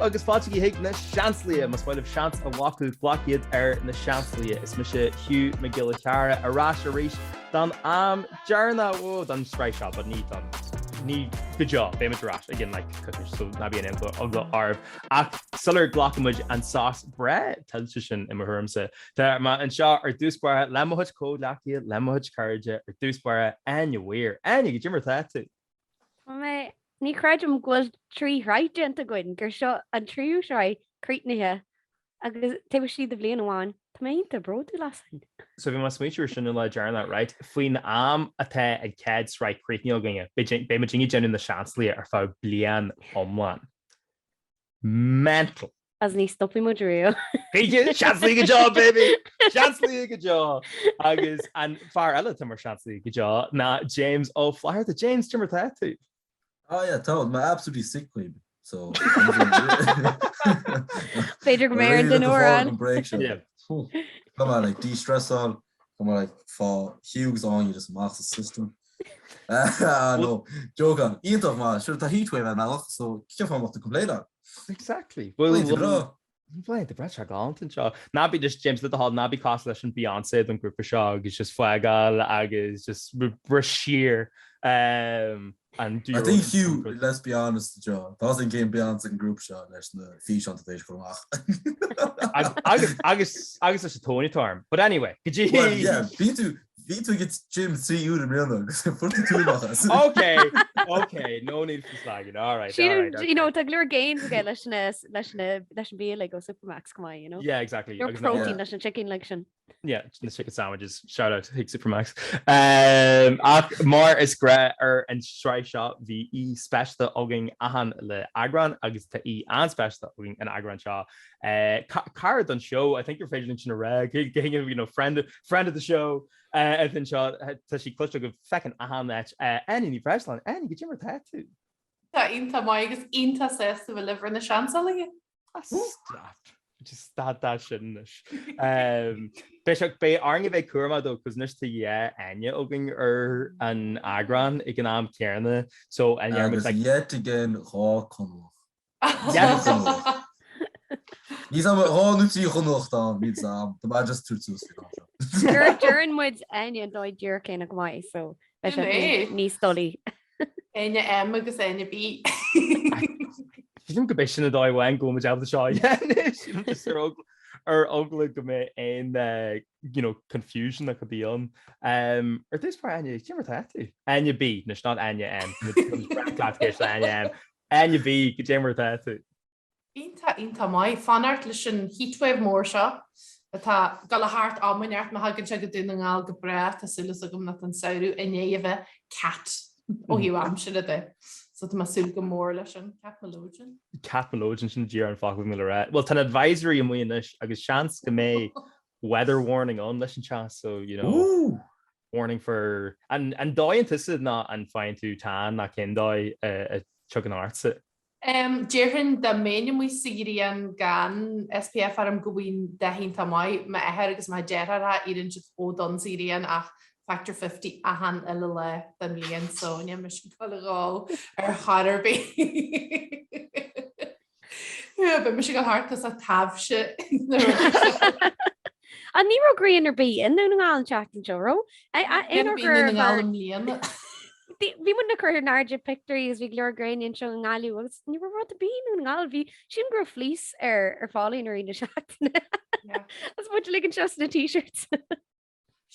agus fáilte chuig na Seansálaithe! Más maith libh seans a ghlacadh, glac iad ar na Seansálaithe. Is mise Hugh Mac Giolla Chearra ar ais arís don am deireanach, whoa, don sraith seo, but ní don, ní go deo, beidh muid ar ais again like coicís, so ná bíonn aon eagla oraibh. Ach sular nglacann muid an sos breá tuillte sin i mo thuairimse, tá mé anseo ar dtús báire le mo chuid comhghleacaithe, le mo chuid cairde, ar dtús báire, Áine Weir. Áine, goidé mar atá tú? Tá mé, ní chreidim go bhfuil 3 shraith déanta againn, gur seo an tríú sraith críochnaithe agus taobh istigh de bhliain amháin. Tá mé iontach bródúil asainn. So bhí mé ag smaoitiú ar sin an lá deireanach, right? Faoin am atá an chéad sraith críochnaithe againne, beidh muid ag déanamh na Seansálaithe ar feadh bliain iomlán. Mental! Agus ní stopfaidh muid riamh. Seansálaithe go deo, baby! Seansálaithe go deo! Agus an fear eile atá mar Seansálaí go deo ná James Ó Flatharta. James, cad é mar atá tú? Oh yeah, tá mé absolutely sick faoi, so B'fhéidir go mbeidh ar an duine úr an break seo. Tá mé like de-stressáil, tá mé like fá Hugh agus Áine just amach sa system. Ah no, joke on. Iontach maith, sure tá heatwave ar an mbealach, so cén fáth a mbeadh tú complain Exactly. Well, well, Bhí breá sé galánta anseo. Ná bí just James le do thoil, ná bí cosúil leis an Beyonce don grúpa seo agus just fágáil agus just bris siar um, an I think Hugh, let's be honest Joe, tá an cén Beyonce an grúpa seo leis na físeáin atá éis cur amach. Agus agus agus leis an tóin atá orm. But anyway, go dtí. Well, yeah, bhí tú Bhí tú ag an gym 3 uair i mbliana agus fuair tú tú amach as. Ok, ok, no need for slagging, all right, all right. You know, tá go leor gains aige leis na leis na leis an bia like ó Supermacs go maith, you know? Yeah, exactly. Leor protein leis an chicken like sin. Yeah, na chicken sandwiches, shout out chuig Supermacs. Um, ach mar is gnách ar an sraith seo bhí aoi speisialta againn achan uile eagrán agus tá aoi an-speisialta againn an eagrán seo. Uh, cara don show, I think gur féidir linn sin a rá, you know, friend, friend of the show, uh, anseo, tá sí cloiste agaibh feckin' achan áit. Uh, Áine Ní Bhreisleáin, Áine, goidé mar tá tú? Tá iontach maith agus iontach sásta bheith libh ar na Seansálaithe. Ah, stop. Just stad de sin anois. Um, beidh sé- beidh orainn a bheith cúramach though, cos anois tá dhá Áine againn ar an eagrán ag an am céanna, so an Agus like, yet again 2 Conallach. Ní am 2 nó 3 Chonallach ann, níl am, tá mé just tabhairt suas faoin am seo. Deireann muid Áine an dóigh díreach céanna go maith, so beidh sé níos doilí. Áine M agus Áine B. Sílim go b'é sin an dóigh amháin go bhfuil muid ábalta seo a dhéanamh, sílim just ar ar eagla go mbeidh aon you know, confusion a could be ann. Um, ar dtús báire Áine, cé mar tá tú? Áine B, anois not Áine M. Áine M. Áine B, goidé mar atá tú? Iontach, iontach maith. Fanacht leis an heatwave mór seo atá ag dul thart am inteacht má thagann sé go Dún na nGall go brách, tá súil agam nach an samhradh i ndiaidh a bheith cat ó thaobh aimsire de. So tá mé ag súil go mór leis an cat Malóidin. Cat Malóidin sin díreach an focal mé le rá. Well tá an advisory amuigh anois agus seans go mbeidh weather warning ann leis an teas so you know. Ooh! Warning for an an dóigh tusa ná an faigheann tú tan ná cén dóigh a dtiocfaidh ortsa? Déarfainn dá mbeinn amuigh sa ghrian gan SPF orm go bhfaighinn dath iontach maith. M'athair agus mo dheartháireacha éiríonn siad chomh donn sa ghrian ach factor 50 achan uile lá den bhliain so níl mise ag dul a dhul ar chor ar bith. Beidh mise ag dul thart as a taibhse. An ní raibh grian ar bith i nDún na nGall an tseachtain seo, raibh? Aon uair gur Dún na nGall i mbliana. Bhí muid ag cur in airde pictiúirí agus bhí go leor gréine anseo i nGaillimh agus ní raibh rud ar bith i nDún na nGall. Bhí sílim go raibh fleece ar ar Phauline ar na seachtaine. Agus muid uilig anseo sna t-shirts.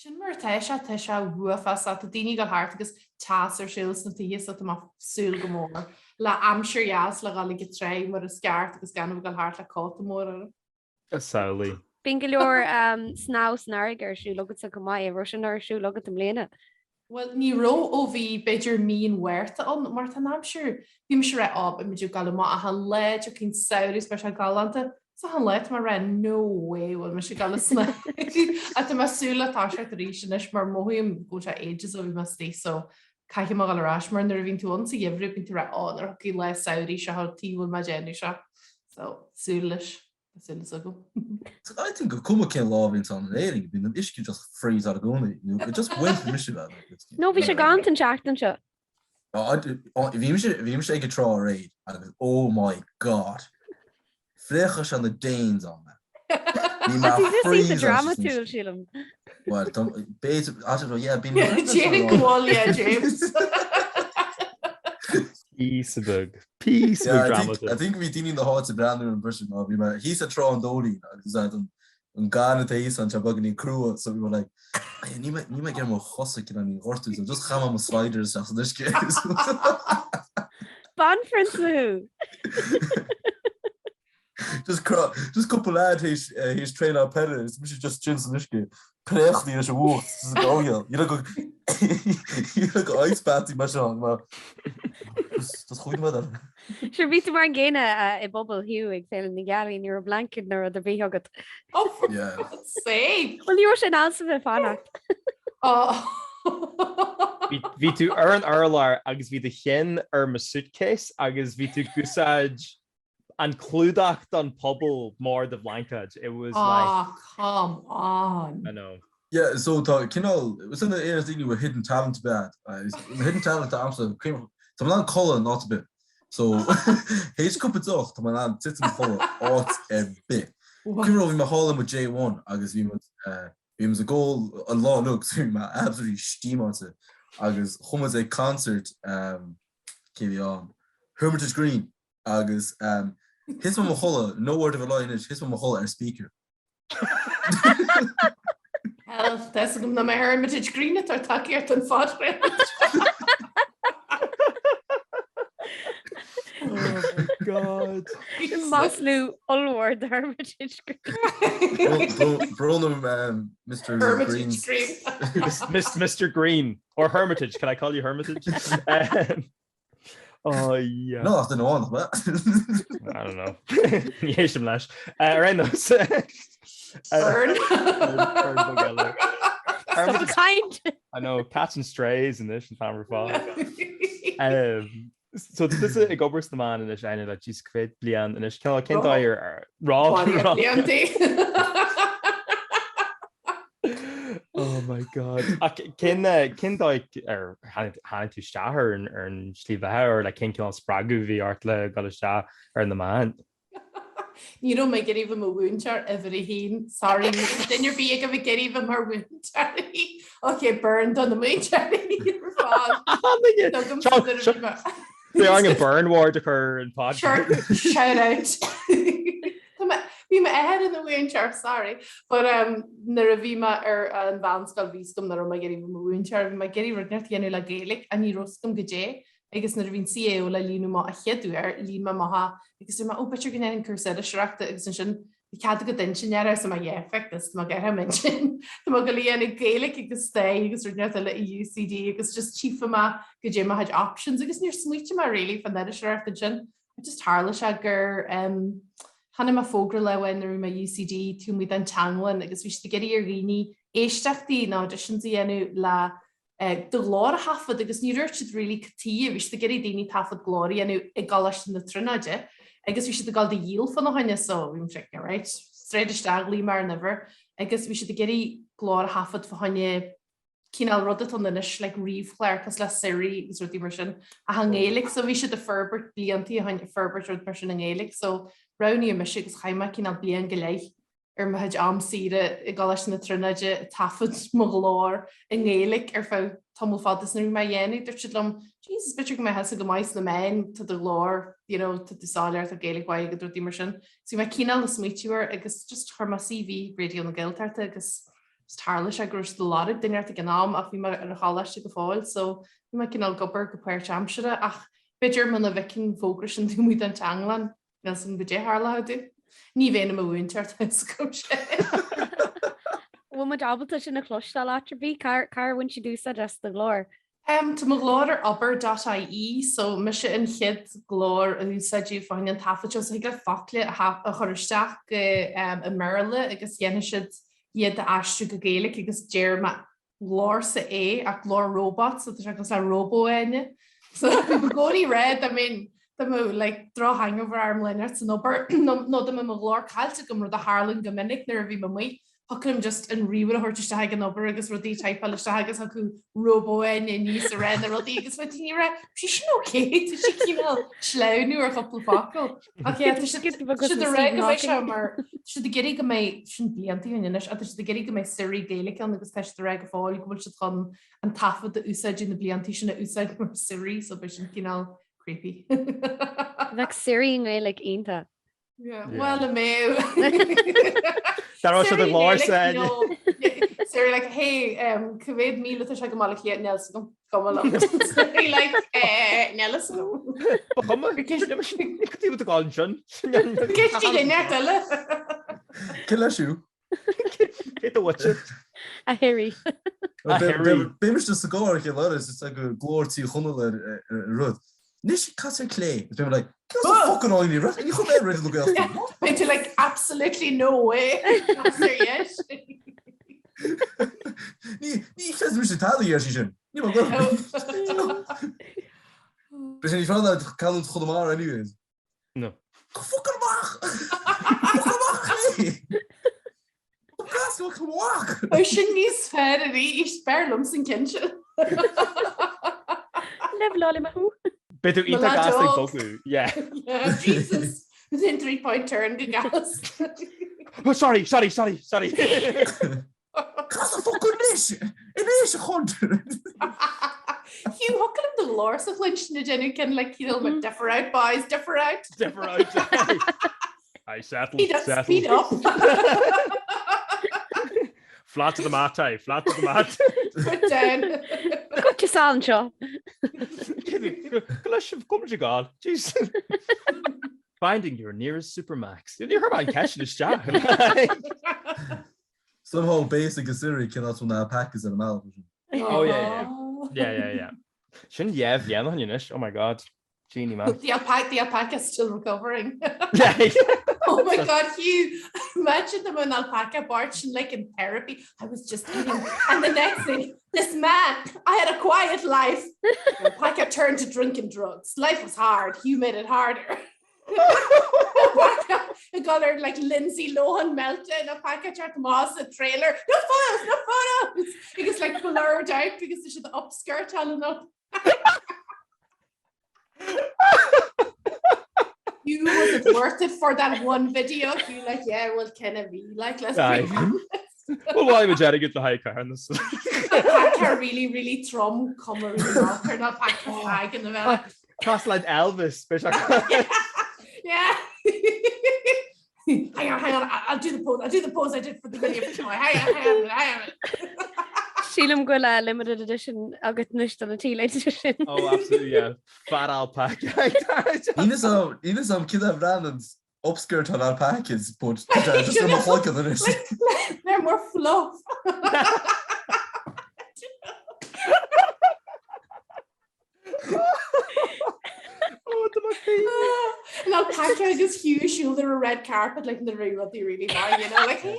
Sin mar atá sé, tá sé uafásach, tá daoine ag dul thart agus teas ar siúl sna tithe so tá mé ag súil go mór le aimsir dheas le dhul ag an tráigh mar is ceart agus gan a bheith ag dul thart le cóta mór orm. Samhlaigh. Bíonn go leor snámh san fharraige ar siúl agatsa chomh maith, an raibh sin ar siúl agat i mbliana? Bhuel, ní raibh ó bhí b'fhéidir mí an Mhárta ann mar tá an aimsir, bhí mise ag rá á beidh muid ag gabháil amach achan lá, tiocfaidh an samhradh is beidh sé galánta. Is achan lá tá mé ag rá no way bhfuil mise ag gabháil ag snámh. Ach tá mé ag súil le toiseacht arís anois mar mothaím go bhfuil sé ages ó bhí mé istigh so caithfidh mé dhul ar ais mar nuair a bhíonn tú ann sa gheimhreadh bíonn tú ag rá á nuair a thiocfaidh lá samhraidh seo tuige a bhfuil mé ag déanamh seo. So súil leis. Tá súil agam. I think gur cuma cén lá a bhíonn ann in Éirinn, bíonn an uisce just freeze out i gcónaí. Nó it just went mise bheith. No, bhí sé galánta an tseachtain seo. Bhí mise bhí mise ag an trá aréir agus oh my god. Spréachadh sé na Danes ann mé. Bhí mé Tá tú freeze dramatúil, sílim. Well, b'fhéidir, I don't know, yeah, bíonn Déan go bhfuil, yeah, James. Píosa beag, píosa beag dramatúil. I think bhí daoine na háite ag breathnú ar an bprisean ná bhí mé thíos ag Trá an Dóilín agus is an an gaineamh atá thíos ann tá beagáinín crua so we were like níl mé níl mé ag iarraidh mo chosa cineál a ghortú so just chaith mé mo sliders isteach san uisce. Banphrionsa thú! Just just cúpla lad théis théis traenáil peile is mise just sin san uisce préachtaí leis an bhfuacht sa gcomhshaol. You look you look ice bath mar seo mar just chuaigh mé then. Sure bhí tú mar an gcéanna i bpuball Hugh ag Féile na Gealaí, ní raibh blanket ná rud ar bith agat. Oh for God's sake! Well ní raibh sé in ann bheith fanacht. Oh. Bhí tú ar an urlár agus bhí do cheann ar mo suitcase agus bhí tú ag úsáid an clúdach don phuball mar do bhlaincéad. It was like... Ah, come on. I know. Yeah, so tá cineál, is ina aon daoine with hidden talent bad. Hidden talent agamsa, tá mé in ann codladh in áit ar bith. So, théis cúpla deoch, tá mé in ann titim i gcodladh áit ar bith. Cuimhin liom bhí mé thall i mo J1 agus bhí muid bhí muid ag ól an lá uilig, so bhí mé absolutely stímáilte agus chuaigh muid ag concert cé bhí ann? Hermitage Green agus thit mé i mo chodladh, no word of a lie anois, thit mé i mo chodladh ar speaker. Hell, tá a fhios agam nach mbeidh Hermitage Green ag tabhairt tacaíocht don phodchraoladh. Oh my God. Maslú ollmhór do Hermitage Green. Brón orm Mr. Hermitage Green. Mr. Green or Hermitage, can I call you Hermitage? Oh yeah. No, ach duine amháin, nach mbeadh? I don't know. Ní héistim leis. Ar aon nós. Burn. Burn bug eile. Stop caint. I know, cats and strays anois an t-am ar fad. Um, so tá tusa ag obair sna meáin anois Áine le jeez cá mhéad bliain anois cén cén dóigh ar rá Blianta. Oh my God. Ach cén cén dóigh ar tháinig tháinig tú isteach ar an ar an slí bheatha or like cén cineál spreagadh a bhí ort le dul isteach ar na meáin? Ní raibh mé ag iarraidh bheith i mo mhúinteoir uimhir a haon. Sorry, ní raibh duine ar bith agaibh ag iarraidh bheith mar mhúinteoirí. Ok, burn do na múinteoirí ar fad. Tugaim Seo- nuair a bhí mé- Bhí orainn an burn ward a chur ar an pod. Sure, shout out. Tá mé- Bhí m'athair ina mhúinteoir, sorry. But um, nuair a bhí mé ar an mheánscoil bhí 's agam nach raibh mé ag iarraidh bheith i mo mhúinteoir, bhí mé ag iarraidh rud inteacht a dhéanamh le Gaeilge ach ní raibh 's agam goidé. Agus nuair a bhí an CAO le líonadh amach a chéad uair, líon mé amach é agus dúirt mé, oh b'fhéidir go ndéanfainn cúrsa iriseoireachta agus ansin bhí cead agat intinn air so mé yeah, feck this, tá mé ag athrú m'intinn. Tá mé ag dul a dhéanamh Gaeilge agus stair agus rud inteacht eile i UCD agus just tchífidh mé goidé mo chuid options agus níor smaoitigh mé really fán iriseoireacht ansin. It just tharla sé gur um, chonaic mé fógra lá amháin nuair a bhí mé i UCD taobh amuigh den teanglann agus bhí siad ag iarraidh ar dhaoine éisteachtaí nó auditions a dhéanamh le do ghlór a thaifead agus ní dúirt siad really cad chuige, bhí siad ag iarraidh daoine taifead glóir a dhéanamh i gColáiste na Tríonóide agus bhí siad ag dul do dhíol fána choinne so bhí mise like alright, straight isteach, ghlaoigh mé ar an uimhir agus bhí siad ag iarraidh glór a thaifead fá choinne cineál rud atá ann anois like ríomhchlár cosúil le Siri agus rudaí mar sin ach i nGaeilge so bhí siad ag forbairt bliantaí ó shin ag forbairt rud mar sin i nGaeilge so roghnaíodh mise agus chaith mé cineál bliain go leith ar mo chuid am saoire i gColáiste na Tríonóide ag taifead mo ghlór i nGaeilge ar feadh tamall fada is nuair a bhí mé á dhéanamh dúirt siad liom Jesus b'fhéidir go mbeifeása go maith sna meáin tá do ghlór you know tá tú soiléir tá Gaeilge mhaith agat rudaí mar sin. So bhí mé cineál ag smaoitiú air agus just chuir mé CV Raidió na Gaeltachta agus just tharla sé go raibh siad ag lorg duine ag an am ach bhí mé ar an choláiste go fóill so bhí mé cineál ag obair go páirtaimseartha ach b'fhéidir muna bhfeicfinn an fógra sin taobh amuigh den teanglann Níl 's agam goidé a tharlódh domh. Ní bheinn i mo mhúinteoir tá 'fhios agam sin. Bhfuil muid ábalta sin a chloisteáil áit ar bith? Cár bhain siad úsáid as do ghlór? Tá mo ghlór ar obair.ie so mise an chéad glór a úsáideadh fá choinne an taifead seo so thig leat focla a chur isteach go i mBéarla agus dhéanfaidh siad iad a aistriú go Gaeilge agus deir mo ghlórsa é ach glór robot so tá sé cosúil le Róbó Áine. So i gcónaí ag rá dá mbeinn dá mbeadh like droch-hangover orm lá inteacht san obair nó dá mbeadh mo ghlór caillte agam rud a tharlaíonn go minic nuair a bhím amuigh. Thiocfadh liom just an ríomhaire a thabhairt isteach ag an obair agus rudaí a typeáil isteach agus thiocfadh róbó aníos ag rá na rudaí agus bheadh daoine ag rá, sí sin ok, tá sí cineál sleamhnú ar chúpla focal. Ach yeah, tá siad tá siad ag rá go mbeidh sé mar tá siad ag iarraidh go mbeidh sin blianta ó shin anois ach tá siad ag iarraidh go mbeidh Siri Gaeilge ann agus tá siad ag rá go fóill go bhfuil siad chun an taifead a úsáideadh na blianta sin a úsáid mar Siri so beidh sin cineál creepy. Bheadh Siri i nGaeilge iontach. Well a mé. Tá sé de lár sa Siri like hey um, cá mhéad míle atá sé go Baile Átha Cliath níl a fhios agam go Siri like eh, níl a fhios agam. Ba chuma Cad tá gáil sin? Ceist í linn eile. Cé leis thú? Cé do bhaite? A Shiri. A Shiri. Bímis sa gcarr chéad lá is ag glór Tír Chonaill ar rud. Anois cas ar clé. Is beidh mé like, cé as fucking áine rud? Ní chun é Raidió na Gaeltachta. Beidh tú like absolutely no way. Cas ar dheis. Ní ní chreidim mise tada ar sí sin. Ní mar go. Beidh sé ní fada canúint Chonamara anyways. No. Go fucking amach! Fucking amach é! Gas go amach! Ó sin níos fearr arís, b'fhearr liomsa an ceann sin. Leibhleáil mé thú. Beidh tú iontach gasta ag bogadh. Yeah. Yeah, Jesus. Within three-point turn go gas. Oh, sorry, sorry, sorry, sorry. Cas an focal anois! Anois a chunt! Hugh, thiocfadh liom do ghlór a chluinstin ag déanamh ceann like you know, mm -hmm. differ out boys, differ out. Differ out. I settle, speed up, settle. Speed up. Flat to the mat, eh? Flat to the mat. Put down. Go san seo. Go leis sibh cum gáil. Jeez. Finding your nearest Supermax. Ní chuir mé an ceist isteach. Somehow basic is Siri cén áit a bhfuil na alpacas ar an mbealach sin. Oh yeah yeah yeah yeah yeah. Sin yeah bhliain ó shin anois oh my god. Genie man. The alpaca the alpaca is still recovering. Oh my god Hugh imagine them an alpaca barchin like in therapy I was just eating and the next thing this man I had a quiet life the alpaca turned to drinking drugs life was hard Hugh made it harder. Ag dul ar like Lindsay Lohan meltdown alpaca ag teacht amach as a trailer. No photos, no photos! Agus like blurred out because tá siad upskirt on up. You was it worth it for that one video? You like yeah, well kind of be like let's be honest. Well why would Jerry get the high car in this? Alpaca really really trom cuma really ar an alpaca flag in the bheith. Cosúil le Elvis, beidh sé Yeah. Hang on, hang on, I'll do the pose, I'll do the pose I did for the video for tomorrow. Hang on, hang on, hang on. Sílim go bhfuil a limited edition agat anois do na T-léinte sin. Oh, absolutely, yeah. Fat alpaca. Níl fhios a'm cén a bhreathnaíonn upskirt on alpacas, but just ar mo chloigeann anois. They're more fluff. An alpaca agus Hugh siúl ar a red carpet like na rí rudaí really maith, you know, like hey!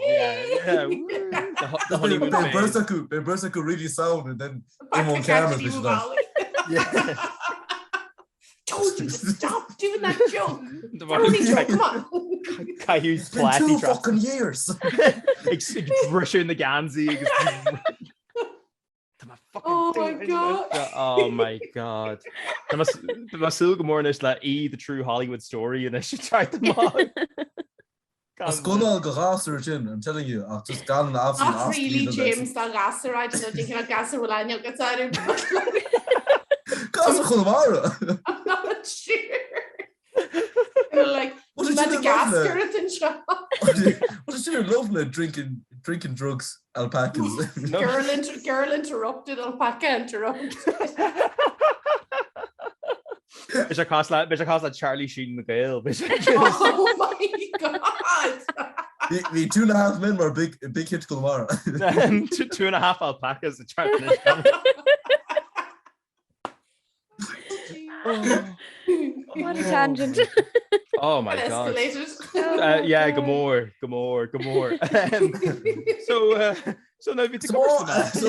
Yeah, yeah. The, the honeymoon Beidh phase. beirt acu, beidh beirt acu really sound and then in one camera bhí siad ann. Yeah. Told you to stop doing that joke. Only joke, come on. Caitheamh It's been plátaí two trasna. fucking years. Ag ag briseadh na geansaí agus Tá mé fucking Oh my doing God. it. Oh my God. Tá mé tá mé ag súil go mór anois le E the True Hollywood Story anois ag teacht amach. Tá scannán do ghasúir sin, I'm telling you, ach just gan an absolute Not Oscar really iad a bheith. James dá ghasúr I don't know do you gasúr bhfuil aithne agat orthu Gasúir Chonamara! I'm not sure. Like, What did you Madagascar at anseo. What is sin love le drinking, drinking drugs alpacas? No. Girl, inter girl interrupted, alpaca interrupted. Bhí sé cosúil le bhí sé cosúil le Charlie Sheen na Gael. Bhí sé Oh my God! Bhí two and a half men mar big, big hit Conamara. two, two and a half alpacas ag teacht anois. What a tangent. Oh my God. Escalated. Uh, yeah, go mór, go mór, go mór. Um, so, uh, so now bhí tú So, cumhachta so,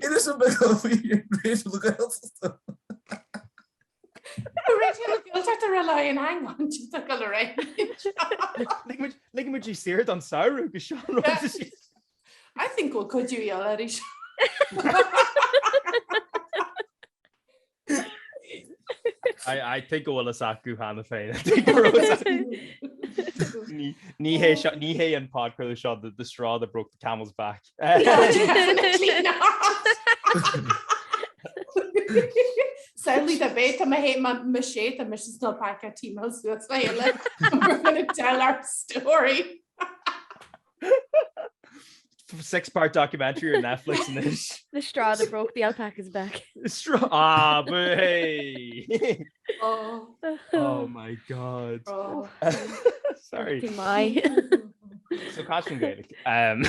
inis an beag faoi Raidió na Gaeltachta. Raidió na Gaeltachta rely on hang on to go le Lig muid í saor don samhradh go sean rud. I think we'll cuidiú í arís. I think go bhfuil fhios acu cheana féin. I think go raibh fhios acu. Ní hé seo ní hé an podchraoladh seo the, the straw that broke the camel's back. Definitely not. Sadly tá bé tá mé me sé tá mise sna alpaca team suas le chéile. We're gonna tell our story. Six-part documentary ar Netflix anois. The straw that broke the alpaca's back. Straw ah hey. Oh. Oh my god. Oh. Sorry. My. So caint Gaeilge. Um,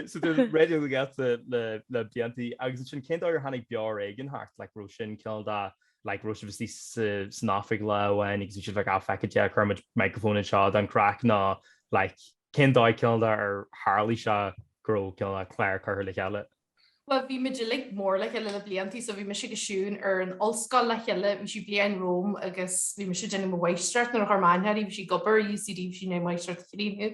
so do Raidió na Gaeltachta le le blianta agus ansin cén dóigh ar tháinig Beo Ar Éigean thart like raibh sin cineál de like raibh sibh istigh sa san oifig lá amháin agus bhí sibh like ah feck it yeah cuirfidh muid microphone anseo don craic nó like cén dóigh cineál de ar tharlaigh sé go raibh cineál de clár curtha le chéile? Bhuel, bhí muid uilig mór le chéile le bliantaí, so bhí mise agus Siún ar an ollscoil le chéile, bhí sí bliain romham agus bhí mise ag déanamh mo mháistreacht nuair a chuir mé aithne uirthi, bhí sí ag obair i UCD, bhí sí i ndiaidh máistreacht a chríochnú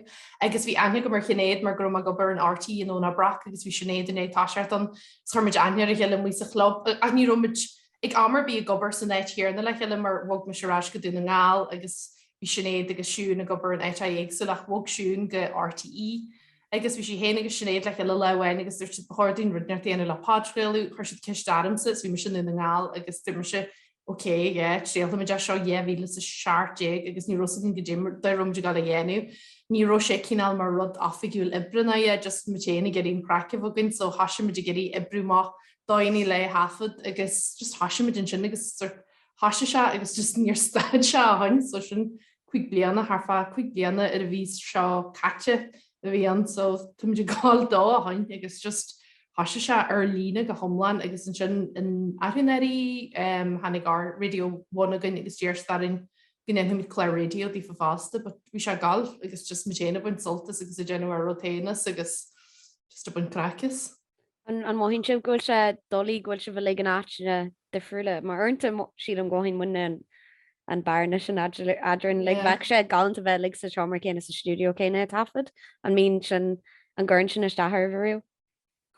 agus bhí aithne agam ar Shinéad mar go raibh mé ag obair in RTÉ i nDomhnach Broc agus bhí Sinéad i ndiaidh toiseacht ann is chuir muid aithne ar a chéile amuigh sa chlub ach ní raibh muid ag am ar bith ag obair san áit chéanna le chéile mar bhog mise ar ais go Dún na nGall agus bhí Sinéad agus Siún ag obair in áiteacha éagsúla ach bhog Siún go RTÉ Agus bhí sí féin agus Sinéad le chéile lá amháin agus dúirt siad ba chóir dúinn rud inteacht a dhéanamh le podchraoladh. Chuir siad ceist ormsa is bhí mise i nDún na nGall agus dúirt mise ok yeah triailfimid é seo 2017 agus ní raibh fhios againn goidé mar a raibh muid ag dul a dhéanamh. Ní raibh sé cineál mar rud oifigiúil oibre ná yeah just muid féin ag iarraidh an chraic a bheith againn so thoisigh muid ag iarraidh oibriú amach dóigheanna le thaifead agus just thoisigh muid ansin agus sort thoisigh sé agus just níor stad sé ó shin so sin 5 bliana, thart fá 5 bliana ar an mhí seo caite a bhí ann so táimid ag gabháil dó ó shin agus just thoisigh sé ar líne go hiomlán agus ansin in athrú an earraigh tháinig ár Radio One againn agus d'iarr siad orainn go ndéanfaimid clár raidió daofa fosta but bhí sé ag gabháil agus just muid féin ag baint sult as agus ag déanamh ár rud féin as agus just ag baint craic as. An mothaíonn sibh go bhfuil sé doiligh go bhfuil sibh uilig in áiteanna difriúla? Mar uaireanta sílim go mothaíonn muidne an bearna sin eadrainn. Like bheadh sé galánta bheith uilig sa seomra céanna sa stiúideo céanna ag taifead. An mbíonn sin, an gcuireann sin isteach oraibh ariamh?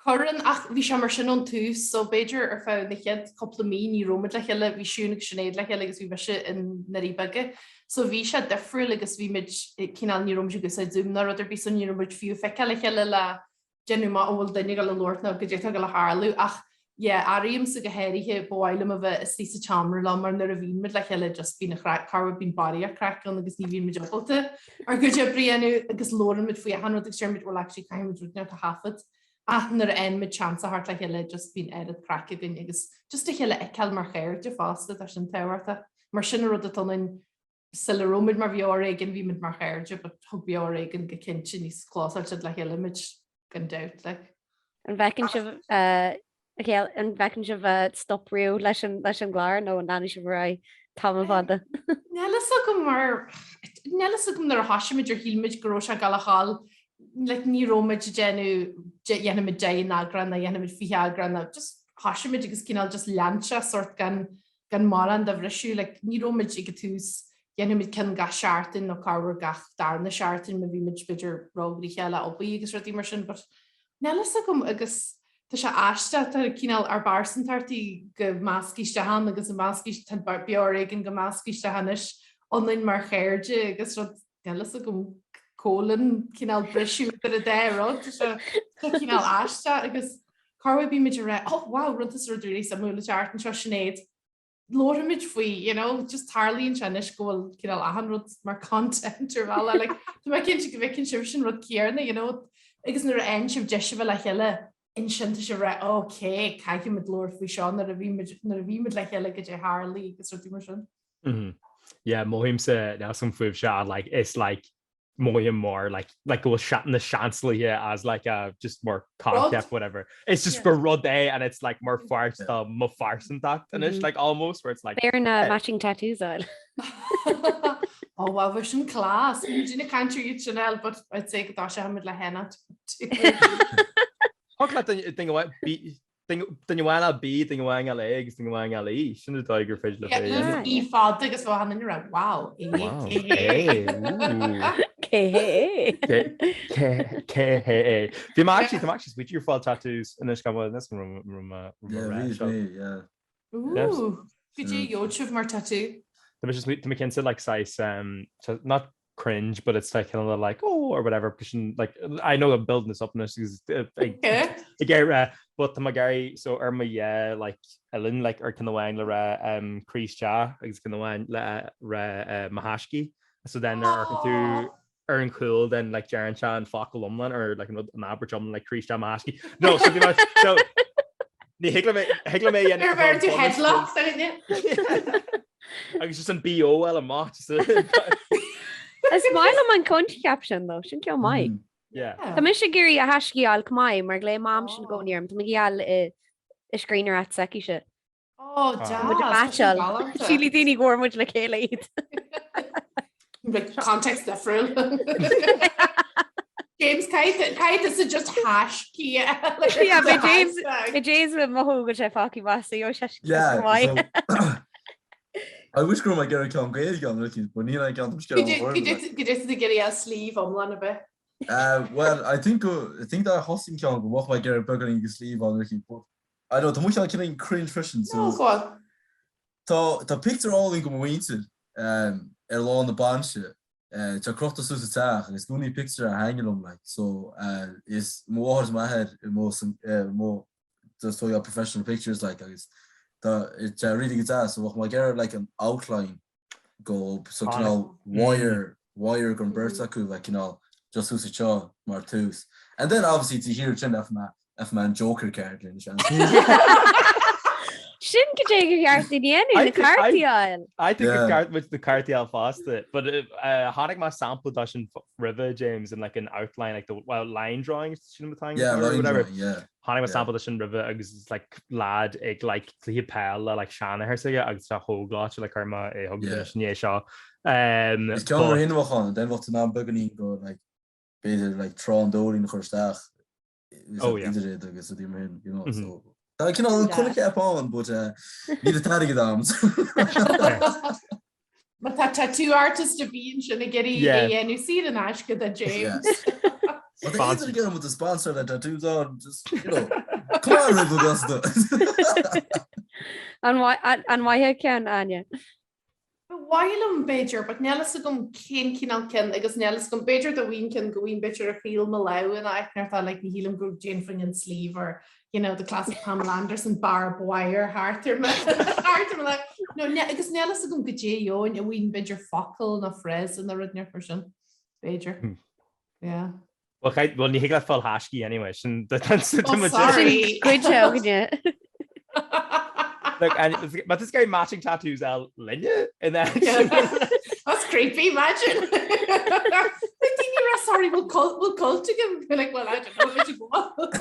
Cuireann, ach bhí sé mar sin ón tús, so b'fhéidir ar feadh na chéad cúpla mí ní raibh muid le chéile, bhí Siún agus Sinéad le chéile agus bhí mise i nDoirí Beaga. So bhí sé difriúil agus bhí muid cineál, ní raibh muid ag úsáid Zoom ná rud ar bith so ní raibh muid fiú ag feiceáil a chéile le déanamh amach an bhfuil duine ag dul a labhairt nó goidé atá ag dul a tharlú ach yeah airímse go háirithe ba mhaith liom a bheith istigh sa tseomra liom mar nuair a bhíonn muid le chéile just bíonn an chraic corruair bíonn barraíocht craic ann agus ní bhíonn muid ábalta ár gcuid oibre a dhéanamh agus labhrann muid faoi achan rud agus deir muid well actually caithfidh muid rud inteacht a thaifead ach nuair a fhaigheann muid seans a theacht le chéile just bíonn oiread craic againn agus just a chéile a fheiceáil mar chairde fosta tá sin tábhachtach mar sin an rud atá ionainn Sula raibh muid mar Bheo Ar Éigean bhí muid mar chairde but thug Beo Ar Éigean go cinnte níos clósáilte le chéile muid gan dabht like. An bhfeiceann sibh an bhfeiceann sibh stop riamh leis an leis an gclár nó an leanfaidh sibh ar aghaidh tamall fada? Níl fhios agam mar níl fhios agam nuair a thoisigh muid ar shíl muid go raibh sé ag gabháil a ghabháil like ní raibh muid ag déanamh dhéanfaidh muid 10 n-eagrán nó dhéanfaidh muid 20 eagrán nó just thoisigh muid agus cineál just lean sé sort gan gan mórán de bhriseadh, like ní raibh muid ag an tús, dhéanfaidh muid ceann gach seachtain nó corruair gach darna seachtain má bhí muid b'fhéidir róghnoitheach le obair agus rudaí mar sin but níl fhios agam agus tá sé aisteach, tá cineál ár bpearsantachtaí ag meascadh isteach ann agus ag meascadh, tá Beo Ar Éigean ag meascadh isteach anois ionainn mar chairde agus rud níl fhios agam cá bhfuil an cineál briseadh idir an dá rud, tá sé cineál aisteach agus corruair bíonn muid ag rá oh wow rinne tusa rud really suimiúil an tseachtain seo Sinéad labharfaimid faoi you know just tarlaíonn sé anois go bhfuil cineál achan rud mar content ar bhealach like tá mé cinnte go bhfeiceann sibh sin rud céanna you know agus nuair a fhaigheann sibh deis a bheith le chéile ansin tá sibh ag rá ok caithfidh muid labhairt faoi seo nuair a bhí muid nuair a bhí muid le chéile goidé a tharlaigh agus rudaí mar sin. Mm-hmm. Yeah, mothaímse níl a fhios agam fúibhse like is like mothaím mar like like go bhfuil na Seansálaithe as like a just mar concept whatever. It's just gur rud é and it's like mar pháirt de mo phearsantacht anois like almost where it's like B'fhéidir na matching tattoos a fháil. Oh wow, bheadh sin class. Bhí muid ag caint ar iad sin eile, but I'd say go dtoiseoidh muid le henna. Thug leat duine amháin Duine amháin a B, duine amháin a A agus duine amháin a E. Sin an dóigh gur féidir le é. E fada agus bheadh an duine rá wow, E, E, E. Cé hé é? Cé hé é? Bhí mé actually, tá mé actually sweet ar fáil tattoos anois gan bhfuil this room room Yeah, yeah. Ooh, goidé a gheobhadh sibh mar tattoo. Tá mé just tá mé cinnte like saghas um not cringe but it's like kind of like oh or whatever because sin like I know I'm building this up anois agus ag ag iarraidh but tá mé ag iarraidh so ar mo dhá like uillinn like ar ceann amháin le rá um croí isteach agus ceann amháin le rá uh, mo thaiscí so then ar amharcann tú ar an chúl then like deireann sé an focal iomlán or like an rud an abairt iomlán like croí isteach mo thaiscí no so bhí mé so ní thig liom é thig liom é a dhéanamh Ar bhfuil tú headlock sa duine? Agus just an BO eile amach just Is maith liom an coincheap sin though, sin ceann maith. Yeah. Tá mise ag iarraidh a thaiscí a fháil chomh maith mar glaoigh Mam sin i gcónaí orm, tá mé ag iarraidh a fháil i scríbhneoireacht s'aici-se. Ó, deas. Muid a meaitseáil. Sílfidh daoine go bhfuair muid le chéile iad. Like context difriúil. James, caithfidh tusa just hash key Yeah, bhí James bhí James le mothú go sé fágtha amach so gheobhaidh sé Yeah, maith. so I wish go raibh mé ag iarraidh ceann Gaeilge ann Ricky, but níl aon ceann tá scéal Go dtí tú ag iarraidh a sleeve iomlán a bheith. Well, I think go I think dá thosaigh ceann go mbeadh mé ag iarraidh beagáinín de sleeve ann Ricky, but I know, tá mo cheann cineál cringe freisin, so No, go on. Tá tá pictiúr álainn de mo mhuintir ar lá na bainse, tá crochta suas sa teach agus i gcónaí pictiúr a thaitníonn liom like, so is mo mháthair is m'athair i mo mo just tógáil professional pictures like agus tá tá really go deas, so bheadh mé ag iarraidh like an outline go so cineál wire wire gon beirt acu like cineál just thuas anseo mar tús. And then obviously to hear sin f mé f mé an Joker card linn sin. Sin goidé gur cheart dúinn a dhéanamh, na cártaí a fháil. I think gur ceart muid na cártaí a fháil fosta, but chonaic mé sampla de sin roimhe James in like an outline like the well line drawing sin atá Yeah, line drawing, yeah. Chonaic mé sampla de sin roimhe agus it's like lad ag like cluiche peile le like seanathair s'aige agus tá chomh gleoite like chuir mé é chugat anois i ndiaidh seo. Is ceann mar sin a bheadh ann, then bheadh tú in ann beagáinín go like b'fhéidir like Trá an Dóilín a chur isteach Oh yeah. idir iad agus rudaí mar sin, you know, so tá cineál an coincheap ann but níl an t-airgead agam. Má tá tattoo artist ar bith ansin ag iarraidh é a dhéanamh saor in aisce do James. Má tá aon duine ag iarraidh muid a sponsor le tattoos on, just, you know, come on roimh Augusta. An mhaith ceann, Áine? Ba mhaith liom, b'fhéidir, but níl fhios agam cén cineál cinn agus níl fhios agam, b'fhéidir dá bhfaighinn ceann go bhfaighinn b'fhéidir ar chaol mo lámh in áit nuair atá like ní shílim go déanfainn an sleeve or you know the classic Pamela Anderson barbed wire thart ar mo thart ar mo lámh. No, ne, agus níl fhios agam goidé a gheobhainn, a bhfaighinn b'fhéidir focal nó phrase nó rud inteacht mar sin, b'fhéidir. Yeah. Well, chaith, well, ní thig leat fáil thaiscí anyway, sin Oh, sorry. Cuid againne. Look, and but this guy matching tattoos el linne in that. That's creepy, imagine. Daoine sorry, we'll cult, we'll cult again. Be like, well, I don't know, what you want.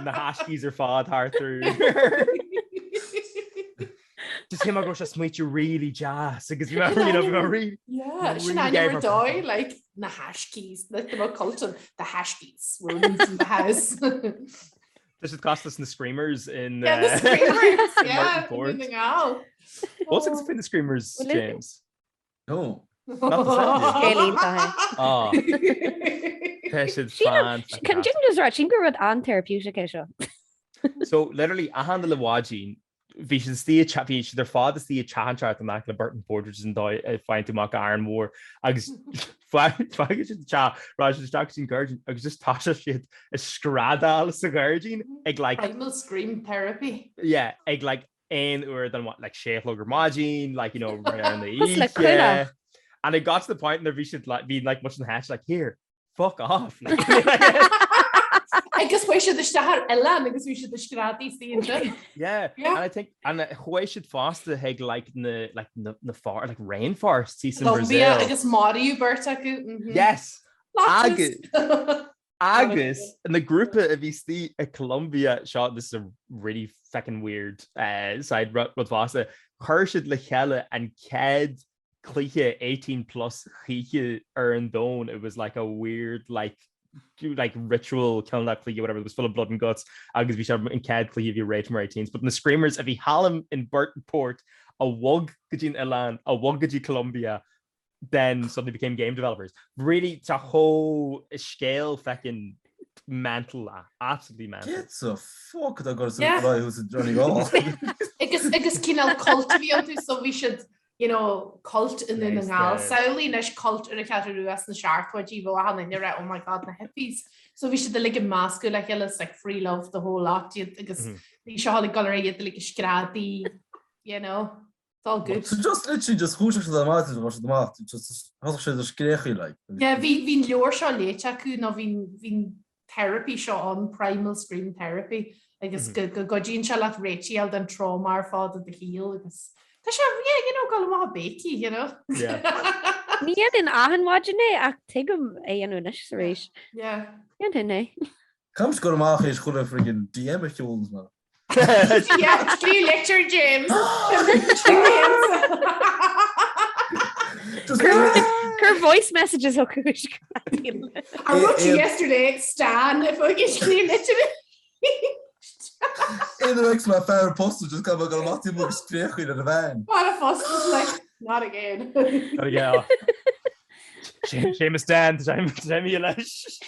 Na thaiscí ar fad thart through. Just him go sé smaoite really deas agus bhí mé you know, bhí mé really Yeah, sin really ainm ar gafa. dóigh, like, na thaiscí, like the more cult of the thaiscí were removed from the house. Tá siad cosúil leis na Screamers in Yeah, the Screamers, in yeah, Martin Ford. in the Gall. What's it between the Screamers, Well, it- James? No. Not the same. Scéilín tá é. Ah, tá siad Sílim- fan Can just rá, sílim gur rud an-therapeutic é seo. So literally achan uile mhaidin bhí siad istigh i teach, bhí siad ar fad istigh i teach inteacht in aice le Burtonport which is an dóigh a faigheann tú amach Árainn Mhór agus fágann siad an teach, rachaidh siad isteach go dtí an gairdín agus just tá siad ag screadaíl sa ghairdín ag like Primal scream therapy. yeah, ag like aon uair den like sé a chlog ar maidin, like you know, ar an Cosúil le oíche. coileach. And it got to the point nuair bhí siad like bhí like muid an hatch like here Fuck off. Agus chuaigh siad isteach ar oileán agus bhí siad ag screadaí istigh ansin. Yeah, Yeah. and I think and chuaigh siad fosta chuig like na like na na for like rainforests thíos in Colombia Brazil. agus maraíodh beirt acu. mhm. Yes, Plot twist. agus na grúpa a bhí istigh i Colombia seo this is a really fucking weird uh, side rud rud fosta chuir siad le chéile an chéad cluiche 18 plus choíche ar an domhan it was like a weird like like ritual cineál de cluiche whatever it was full of blood and guts agus bhí sé an chéad cluiche a bhí rated mar 18s but na Screamers a bhí thall in Burtonport a bhog go dtí an oileán a bhog go dtí Colombia. then suddenly became game developers. Really tá chomh scéal feckin mental é, absolutely mental. Get the fuck atá gur sa rá who's a Johnny Gall. Agus agus cineál cult a bhí iontu so bhí siad you know, cult i nDún na nGall. Samhlaigh anois cult ar an Cheathrú Rua sna seachtóidí bheadh achan duine ag rá oh my god na hippies. So bhí siad uilig ag meascadh le chéile it's like free love the whole lot iad agus bhí seo uilig ag dul ar aghaidh iad uilig ag screadaí you know. It's all good. So just literally just dhúiseacht siad amach is bhí siad amach just thosaigh siad ag scréachaí like. Yeah bhí bhí an leabhar seo léite acu nó bhí bhí an therapy seo ann primal scream therapy agus go go gcuidíonn sé leat réiteach a fháil den trauma ar fad i do shaol agus tá sé yeah you know gabháil amach ag béicigh you know. Yeah. Ní dhéanfainn achan mhaidin é ach tuigim é a dhéanamh anois arís. Yeah. Dhéanfainn é. Caithfidh gabháil amach théis chuile friggin DM a sheoladh mé. Yeah, scríobh litir James. Just Cuir voice messages chucu. I wrote you yesterday, Stan, if I get scríobh litir. Aon uair a fear post just go go amach tí agus scréachaí ar a bhean. What a fuss was like, not again. Not again. Seamus Dan, tá mé leis.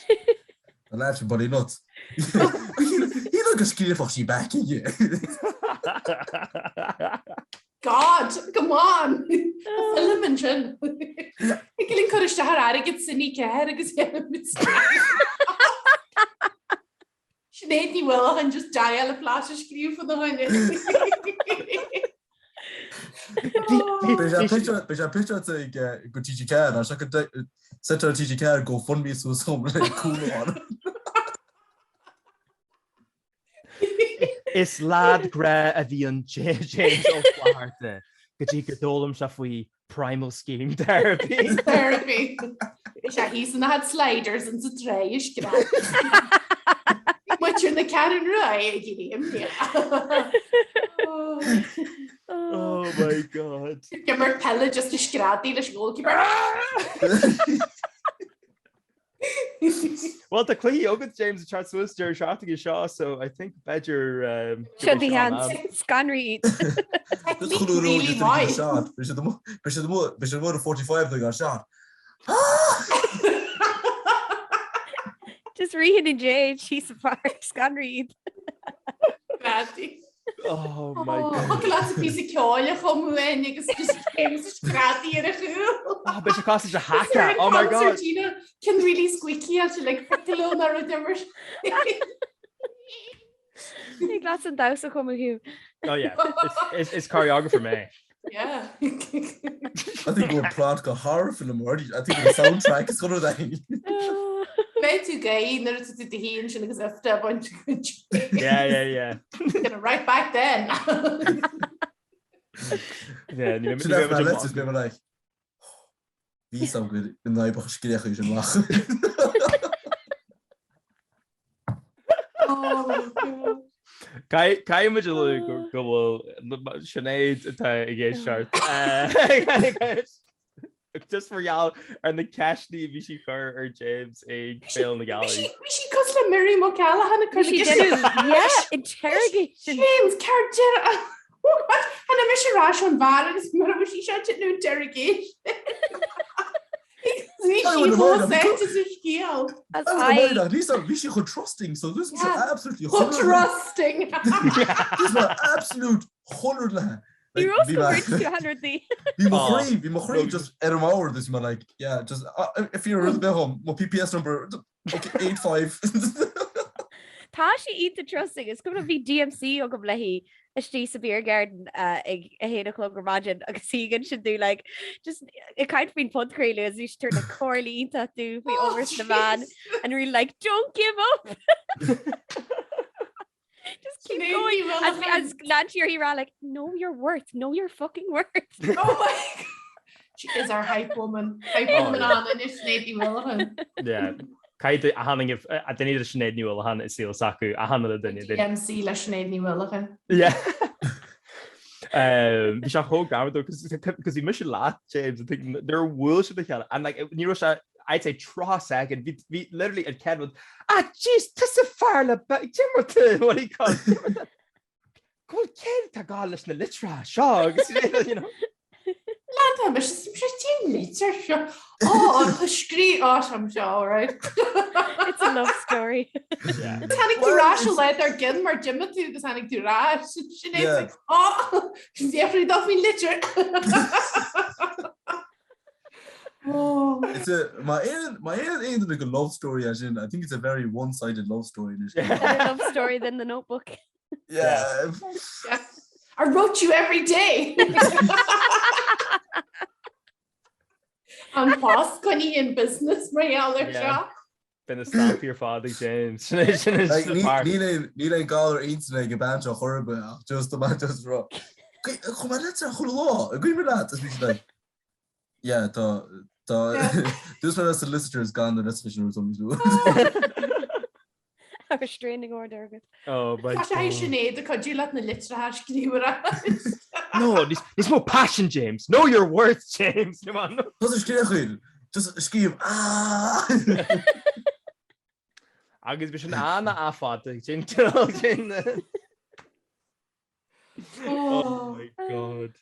The lads from Buddy Nuts. He look a scríofach sí back aige. God, come on! Film ansin. Ag linn cur isteach ar airgead Cine 4 agus Sinéad Ní Uallacháin just dial a flash a scríobh faoina choinne. Beidh sé pictiúrtha ag go TG4 ná se go seiteáil TG4 GoFundMe suas dom le cúnamh ann. Is lad grá a bhí in James Ó Flatharta go dtí go d'fhoghlaim sé faoi Primal Scheme Therapy. Therapy. Is é thíos ina had sliders in sa tray is scrap. Muintir na Ceathrún Rua ag iarraidh imní. Oh my god. Imirt peile just ag screadaí leis an goalkeeper. Well tá cluichí agat James ag teacht suas deireadh seachtaine seo so I think b'fhéidir um, Seo do sheans scanraigh iad. Just chun Really maith. shot. Bhí siad amuigh bhí siad amuigh bhí siad amuigh ar 45 nó gan shot. Just ritheann an Jade síos an pháirc scanraigh iad. Screadaí. Oh my god. Thug leat píosa ceoil a chumadh uainn agus just James ag screadaí ar a chúl. Oh, beidh sé cosúil le haka. Oh my god. Ceann really squeaky at like piccolo ná rud ever. Tig leat an damhsa a chumadh Hugh. Oh yeah. Is, is, is choreographer mé. Yeah. I think we'll plot go horror film already. I think the soundtrack is gonna be. Beidh tú gay nuair atá tú do shuí ansin agus ifte a bhaint agat. Yeah, yeah, yeah. Gonna right back then. Yeah, ní Sin é let's just be like Bhí sam go n-oibreach scréachaí sin amach. Oh my God. Caithfidh muid a lua go go bhfuil Sinéad atá ag éisteacht. Just mar gheall ar na ceisteanna a bhí sí chur ar James ag Féile na Gealaí. Bhí sí cosúil le Miriam O'Callaghan ag cur Bhí sí déanamh yeah, interrogation. James, céard deireadh? Oh God, tháinig mise ar ais ón bheár agus mar a bhí sí seo déanamh interrogation. Bhí sí chomh sáite sa scéal. As I Lisa, bhí sí chomh trusting, so this was absolutely Chomh trusting. This was absolute 100 le. Ní raibh go bhfuil tú 100 di. Bhí mo chroí, bhí mo chroí just ar an mbord is mé like, yeah, just uh, if you're rud bith home, mo PPS number, okay, 85. Tá sí iontach trusting is cuma bhí DMC agam léi istigh sa beer garden uh, ag a haon a chlog ar maidin agus í ag insint domh like just ag caint faoin podchraoladh agus bhí sí ag tabhairt like comhairle iontach domh faoi Oh, obair sna meáin and really like don't give up. Just keep Sinéad going. Ní Uallacháin. As lean sí uirthi ag rá like know your worth, know your fucking worth. Oh my God. She is our hype woman. Hype Oh, woman yeah. ann anois Sinéad Ní Uallacháin. Yeah. Caithfidh a tháinig a duine de Sinéad Ní Uallacháin i saol s'acu a tháinig le duine duine. DMC le Sinéad Ní Uallacháin. Yeah. Um, Bhí sé chomh greannmhar cos bhí mise leat James I think nuair a bhuail siad a chéile and like ní raibh sé I'd say 30 second bhí bhí literally an chéad rud ah jeez tusa fear le Jimmerton what do you call it Go bhfuil céard atá gá leis na litreacha seo agus you know Lean mise sé cén. Cén litir seo? Ó, tá scrí á sem seo, all right. It's a love story. Tháinig tú ar ais an lá dár gcionn mar d'imigh tú agus tháinig tú ar ais. Sin é Yeah. Ó, fiafraí dó faoin litir. Oh. It's a má aon má aon aon duine go love story as sin, I think it's a very one-sided love story. anois. Better love story than the notebook. Yeah. Yeah. I wrote you every day. An Post coinnithe in business mar gheall air seo. Beidh na stampaí ar fad ag James. Sin é sin Like, is ní- part. Níl aon níl aon galar intinne ag an bean seo chor ar bith ach just the man just rá. Chuir mé litir chuile lá, ag cuimhneamh leat, is bhí sí like, Yeah, tá tá dúirt mé le solicitors gan na litreacha sin a thabhairt dom níos luaithe. A restraining order agat. Oh my Tá sé God. Sinéad ag cuidiú leat na litreacha a scríobh ar ais. No, níos níos mó passion, James. Know your worth, James. Come on. Tá scríobh just scríobh ah! Agus bhí sin an-fhada sin sin. Oh my God.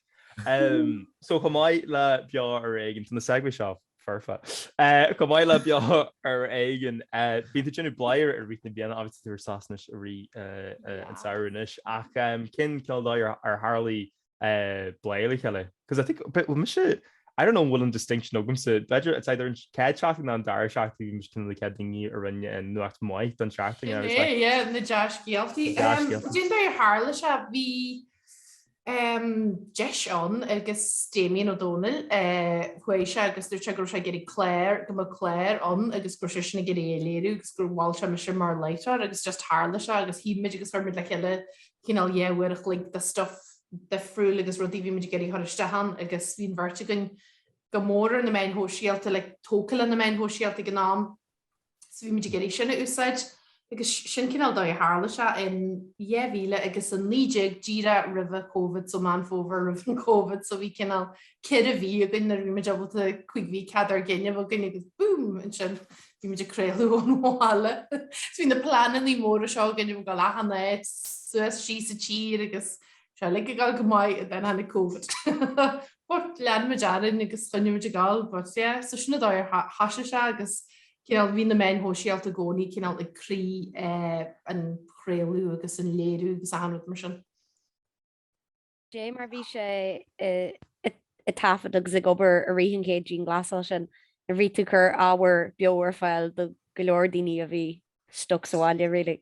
Um, so chomh maith le Beo Ar Éigean, tá na segue seo foirfe. Uh, chomh maith le Beo Ar Éigean, uh, bíonn tú ag déanamh Bladhaire i rith na bliana, obviously tú ar sos anois i rith uh, uh, an samhradh anois, ach um, cén cineál dóigh ar, ar tharlaigh uh, Bladhaire le chéile? Because I think, but, well, mise, I don't know an bhfuil an distinction agamsa, b'fhéidir it's either an chéad seachtain nó an dara seachtain bhí mise ceann de na chéad daoine a rinne an nuacht maith don seachtain Sin and I was é, like, yeah, na dea-scéaltaí. Na dea-scéaltaí. Cén dóigh ar tharla sé, bhí deis ann agus Damien Ó Dónaill, chuaigh sé agus dúirt sé go raibh sé ag iarraidh clár, go mbeadh clár ann agus go raibh seisean ag iarraidh é a léiriú agus gur mhol sé mise mar láithreoir agus just tharla sé agus shuigh muid agus chuir muid le chéile cineál dhá uair a chloig de stuff difriúil agus rudaí a bhí muid ag iarraidh a chur isteach ann agus bhí an bheirt againn go mór ar na meáin shóisialta, like tógtha le na meáin shóisialta ag an am so bhí muid ag iarraidh sin a úsáid agus sin cineál dóigh a tharla sé in 2000 agus 19 díreach roimhe Covid so Meán Fómhair roimh an Covid so bhí cineál ceithre mhí againn nuair a bhí muid ábalta cúig mhí cead ár gcinn a bheith againn agus boom ansin bhí muid ag craoladh ón bhaile. So bhí na pleananna móra seo againn ag dul achan áit suas síos sa tír agus sé uilig ag dul go maith and then tháinig Covid. But lean muid orainn agus choinnigh muid ag dul but yeah so sin an dóigh ar thosaigh sé agus cineál bhí na meáin shóisialta i gcónaí cineál ag croí an chraoladh agus an léiriú agus achan rud mar sin. Dé mar bhí sé ag taifead agus ag obair i rith an chéad dianghlasáil sin, a bhí tú ag cur ábhar beo ar fáil do go leor daoine a bhí stuck sa bhaile really.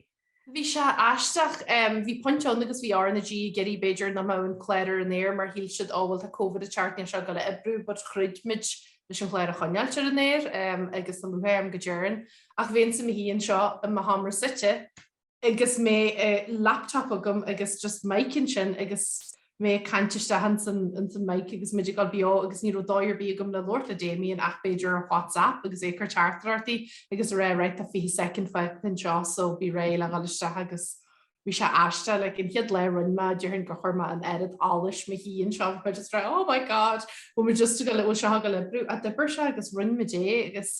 Bhí sé aisteach. Bhí pointe ann agus bhí RnaG ag iarraidh b'fhéidir nach mbeadh an clár ar an aer mar shíl siad ó bhuel tá Covid ag teacht níl sé ag dul a oibriú but throid muid leis an chlár a choinneáilt ar an aer agus tá lúcháir orm go ndearn. Ach bheinnse i mo shuí anseo i mo sheomra suite agus mé laptop agam agus just mic ansin agus mé ag caint isteach ins an mic agus muid ag dul beo agus ní raibh dóigh ar bith agam le labhairt le Damien ach b'fhéidir ar WhatsApp agus é ag cur teachtaireachtaí agus a rá right tá 20 soicind fágtha anseo so bí réidh le dhul isteach agus bhí sé aisteach like an chéad lá a rinne mé déarfainn gur chuir mé an oiread allais mo thí anseo bhí mé just rá oh my god bhfuil muid just ag dul bhfuil seo ag dul oibriú ach d'oibrigh sé agus rinne muid é agus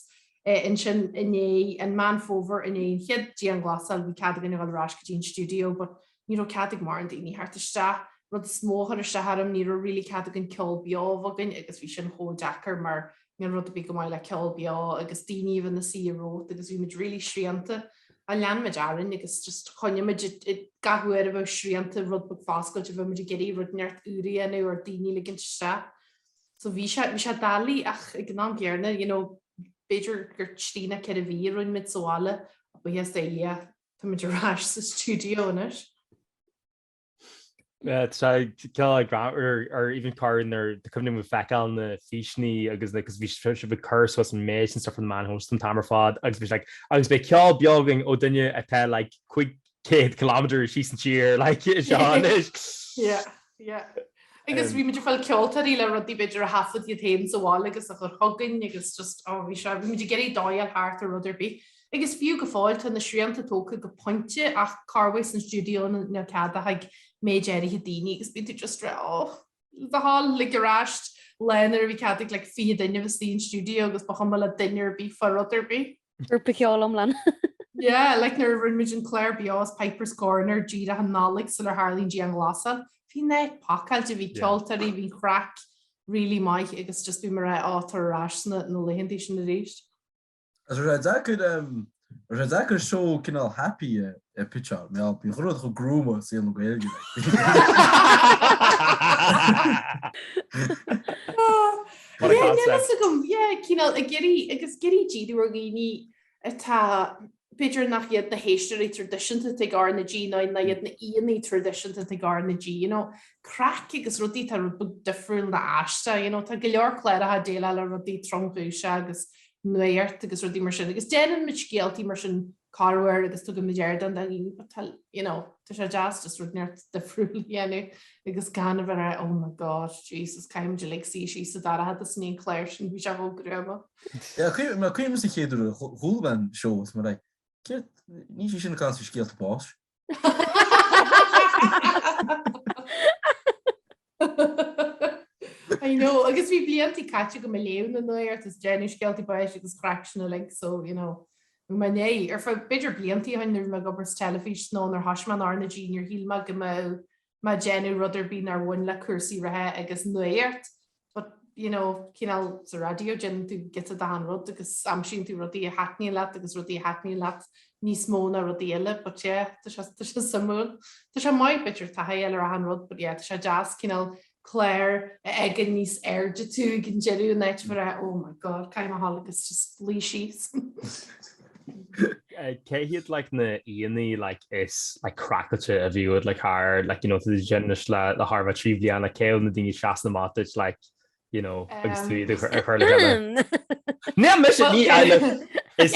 Ansin i ndiaidh an Meán Fómhair, i ndiaidh an chéad dianghlasáil, bhí cead againn a dhul ar ais go dtí an stiúideo but ní raibh cead ag mórán daoine theacht isteach. Rud is mó a chuir isteach orm, ní raibh really cead againn ceol beo a bheith againn agus bhí sin chomh deacair mar níl rud ar bith go maith le ceol beo agus daoine a bheith ina suí romhat agus bhí muid really srianta. Ach lean muid orainn agus just choinnigh muid gach uair a bheadh srianta rud beag foscailte bheadh muid ag iarraidh rud inteacht úr a dhéanamh or daoine a ligint isteach. So bhí sé, bhí sé doiligh ach ag an am gcéanna, you know, b'fhéidir gur trí nó ceithre mhí a rinne muid sa bhaile, buíochas do Dhia, tá muid ar ais sa stiúideo anois. Tá sé cineál greannmhar or even cur nuair tá cuimhne agam feiceáil na físeanna agus like, 'cause bhí sibh ag cur suas an méid sin stuff ar na meáin shóisialta an t-am ar fad agus bhí like agus beidh ceol beo againn ó duine atá like 500 kilometre síos an tír like seo anois. Yeah, yeah. Agus bhí muid ag fáil ceoltóirí le rudaí b'fhéidir a thaifead iad féin sa bhaile agus a chur chugainn agus just oh bhí sé bhí muid ag iarraidh dóigh a fháil thart ar rud ar bith. Agus fiú go fóill tá na srianta tógtha go pointe ach corruair san stiúideo níl cead ach ag méid áirithe daoine agus bíonn tú just rá oh le do thoil lig ar ais lá nuair a bhí cead ag like 20 duine a bheith istigh an stiúideo agus ba chuma le duine ar bith fá rud ar bith. Grúpa ceoil iomlán. Yeah, like nuair a rinne muid an clár beo as Piper's Corner díreach an Nollaig sular tharla an dianghlasáil, bhí an áit pacáilte, bhí ceoltóirí, bhí craic. really maith agus just bhí mé ag rá oh tar ar ais sna na laethantaí sin arís. Is raibh sé deacair raibh sé deacair seó cineál happy a a pitcháil mar bhí chuile rud chomh gruama i saol na Gaeilge like. What a Yeah, níl concept. fhios agam, yeah, cineál ag iarraidh agus ag iarraidh díriú ar dhaoine atá b'fhéidir nach iad na héisteoirí traidisiúnta atá ag R na G nó nach iad na aíonna traidisiúnta atá ag R na G, you know, craic agus rudaí atá rud beag difriúil nó aisteach, you know, tá go leor cláracha ag déileáil le rudaí tromchúiseacha agus nuacht agus rudaí mar sin agus déanann muid scéaltaí mar sin corruair agus tugann muid ardán do dhaoine but tá, you know, tá sé deas just rud inteacht difriúil a dhéanamh agus gan a bheith ag rá, oh my God, Jesus, caithfidh muid uilig suí síos sa dorchadas i ndiaidh an chláir sin, bhí sé chomh gruama. Yeah, cuimhin cuimhin sa chéad uair a chuala mé an seó is mé like, céard, níl sí sin ag caint faoi scéalta báis. I know, agus bhí bliantaí caite agam ag léamh na nuacht is déanamh scéaltaí báis agus craic sin uilig, so, you know, bhí mé né, ar feadh b'fhéidir bliantaí ó shin nuair a bhí mé ag obair sa teilifís nó nuair a thosaigh mé in R na G níor shíl mé go mbeadh mé ag déanamh rud ar bith nár bhain le cúrsaí reatha agus nuacht. But, you know, cineál sa raidió déanann tú giota d'achan rud agus aimsíonn tú rudaí a thaitníonn leat agus rudaí a thaitníonn leat níos mó ná rudaí eile, but yeah, tá sé, tá sé suimiúil. Tá sé maith b'fhéidir taithí a fháil ar achan rud, but yeah, tá sé deas cineál clár a fhágann níos airde tú ag an deireadh in áit a bheith ag rá, oh my god, caithfidh mé a dhul agus just luí síos. Cé hiad like na aíonna like is like craiceáilte a bhí agat like thar like you know tú anois le le thar a bheith 3 bhliain like cé hiad na daoine a seasann amach duit like you know agus tú iad a chur a chur le chéile? Ní mise ní is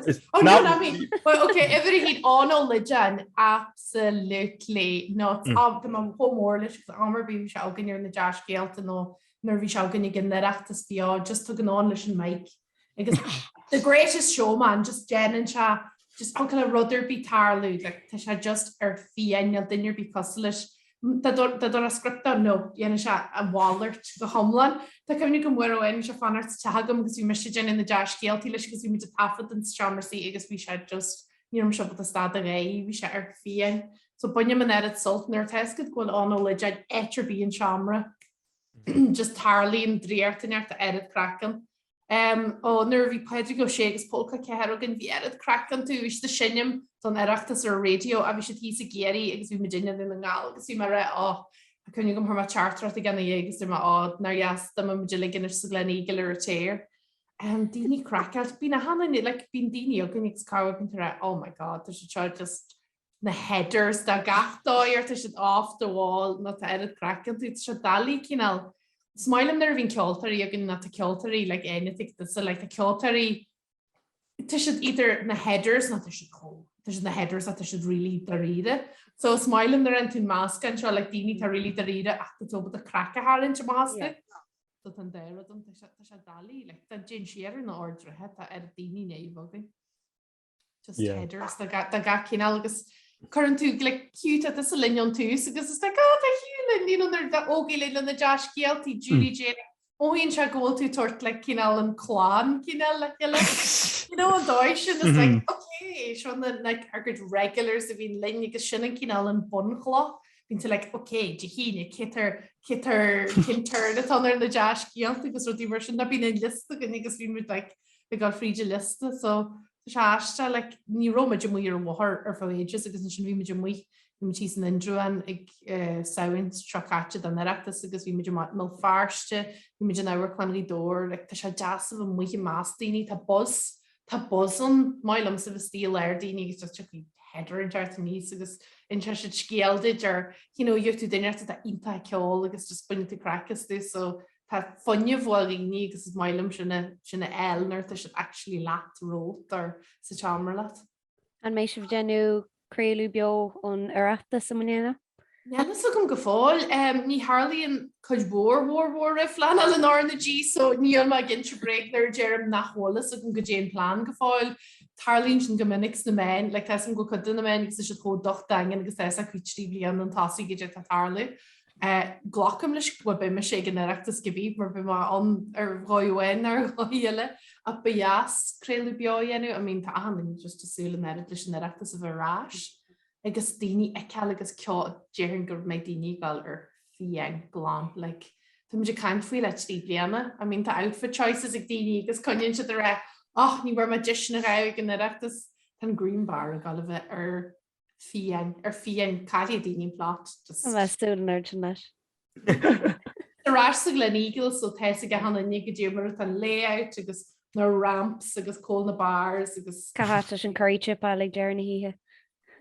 is Oh no, not me. Well, okay, uimhir a haon Eoin Ó Loideáin, absolutely nuts. Tá mé chomh mór leis agus am ar bith bhí sé againn ar na dea-scéalta nó nuair a bhí sé againn ag an Oireachtas beo, just tugann Eoin leis an mic Agus the greatest showman just déanann sé just thiocfadh le rud ar bith tarlú like tá sé just ar fiáin níl duine ar bith cosúil leis. Dá dtabharfá script dó no dhéanfadh sé a mhalairt go hiomlán. Tá cuimhne agam uair amháin bhí sé ag fanacht sa teach agam agus bhí mise ag déanamh na dea-scéaltaí leis agus bhí muid ag taifead an seomra suí agus bhí sé just ní raibh mise ábalta stad de gháirí, bhí sé ar fiáin. So bainim an oiread sult nuair atá a fhios agat go bhfuil Eoin Ó Loideáin áit ar bith an seomra just tarlaíonn draíocht inteacht tá oiread craic ann. Ó, nuair a bhí Pádraig Ó Sé agus Pólca 4 againn, bhí oiread craic iontu, bhí siad ag seinm don Oireachtas ar an raidió ach bhí siad thíos i gCiarraí agus bhí muidinne i nDún na nGall agus bhí mé ag rá, ó, tá cuimhne agam chuir mé teachtaireacht chuige ina dhiaidh agus dúirt mé, ó, nár dheas dá mbeadh muid uilig anois sa Gleneagle ar rté. Daoine craiceáilte, bíonn achan duine, like, bíonn daoine againn agus corruair bíonn tú ag rá, oh my god, tá siad seo just na headers de gach dóigh ar tá siad off the wall nó tá oiread craic iontu, tá sé doiligh cineál, is maith liom nuair a bhíonn ceoltóirí againn nó tá ceoltóirí like Áine tuig tusa like tá ceoltóirí tá siad either na headers nó tá siad chomh tá siad na headers nó tá siad really dáiríre. So is maith liom nuair a fhaigheann tú an meascán seo like daoine atá really dáiríre ach tá tú ábalta craic a tharraingt amach astu. So tá an dá rud ann, tá sé tá sé doiligh like tá déan siar ar na Ard-Ríthe tá oiread daoine neamh againn. Just yeah. headers de gach cineál agus cuireann tú like Hugh tá tusa linn ón tús agus is like oh tá Hugh linn you know nuair a ógaí linn na dea-scéaltaí Julie mm. Jane mothaíonn sé go bhfuil tú ag tabhairt like cineál an clann cineál le chéile you know an dóigh sin is like mm-hmm. okay seo na like ár gcuid regulars a bhíonn linn agus sin an cineál an bunchloch bíonn tú like okay Dé hAoine cé tar cé tar cén turn atá ar na dea-scéalta agus rudaí mar sin ná bíonn an liosta againn agus bíonn muid like ag dul fríd an liosta so tá sé aisteach like ní raibh muid amuigh ar an bhóthar ar feadh ages agus ansin bhí muid amuigh bhí muid thíos in Indreabhán ag eh, Samhain seo caite don Oireachtas agus bhí muid i mBéal Feirste, bhí muid in Amharclann Ghaoth Dobhair like tá sé deas a bheith amuigh i measc daoine tá buzz tá buzz ann maith liomsa bheith istigh i lár daoine agus just tiocfaidh header inteacht aníos agus inseoidh siad scéal duit or you know gheobhaidh tú duine atá iontach ag ceol agus just baineann tú craic astu so Tá fuinneamh ó dhaoine agus is maith liom sin a sin a fháil nuair atá siad actually leat romhat or sa tseomra leat. An mbeidh sibh ag déanamh craoladh beo ón Oireachtas i mbliana? Níl fhios agam go fóill. Ní tharlaíonn cuid mhór mhór mhór roimh phleanáil in R na G so níl mé ag inse bréag nuair a deirim nach bhfuil fhios agam goidé an plean go fóill. Tarlaíonn sin go minic sna meáin, like tá fhios agam go bhfuil cuid de na meáin agus tá siad chomh docht daingean agus tá fhios acu 3 bliana chun tosaigh goidé atá ag tarlú. Glacaim leis go beidh mise ag an Oireachtas cibé mar beidh mé ann ar dhóigh amháin nó ar dhóigh eile ach ba dheas craoladh beo a dhéanamh. I mean tá achan duine just ag súil an oiread leis an Oireachtas a bheith ar ais agus daoine a fheiceáil agus ceol déarfainn go mbeidh daoine ag dul ar fiáin glan like. Tá muid ag caint faoi le 3 bliana. I mean tá outfit choices ag daoine agus coinníonn siad ag rá och ní bhfuair mé deis a ghabháil ag an Oireachtas. Tá an Green Bar ag dul a bheith ar fiáin, ar fiáin, caillfidh daoine an plot. Just. Tá mé ag súil an oiread sin leis. Ar ais sa Gleneagle so tá fhios ag achan duine goidé mar atá an layout agus na ramps agus cá bhfuil na bars agus. Cá háit leis an curry chip a fháil ag deireadh na hoíche.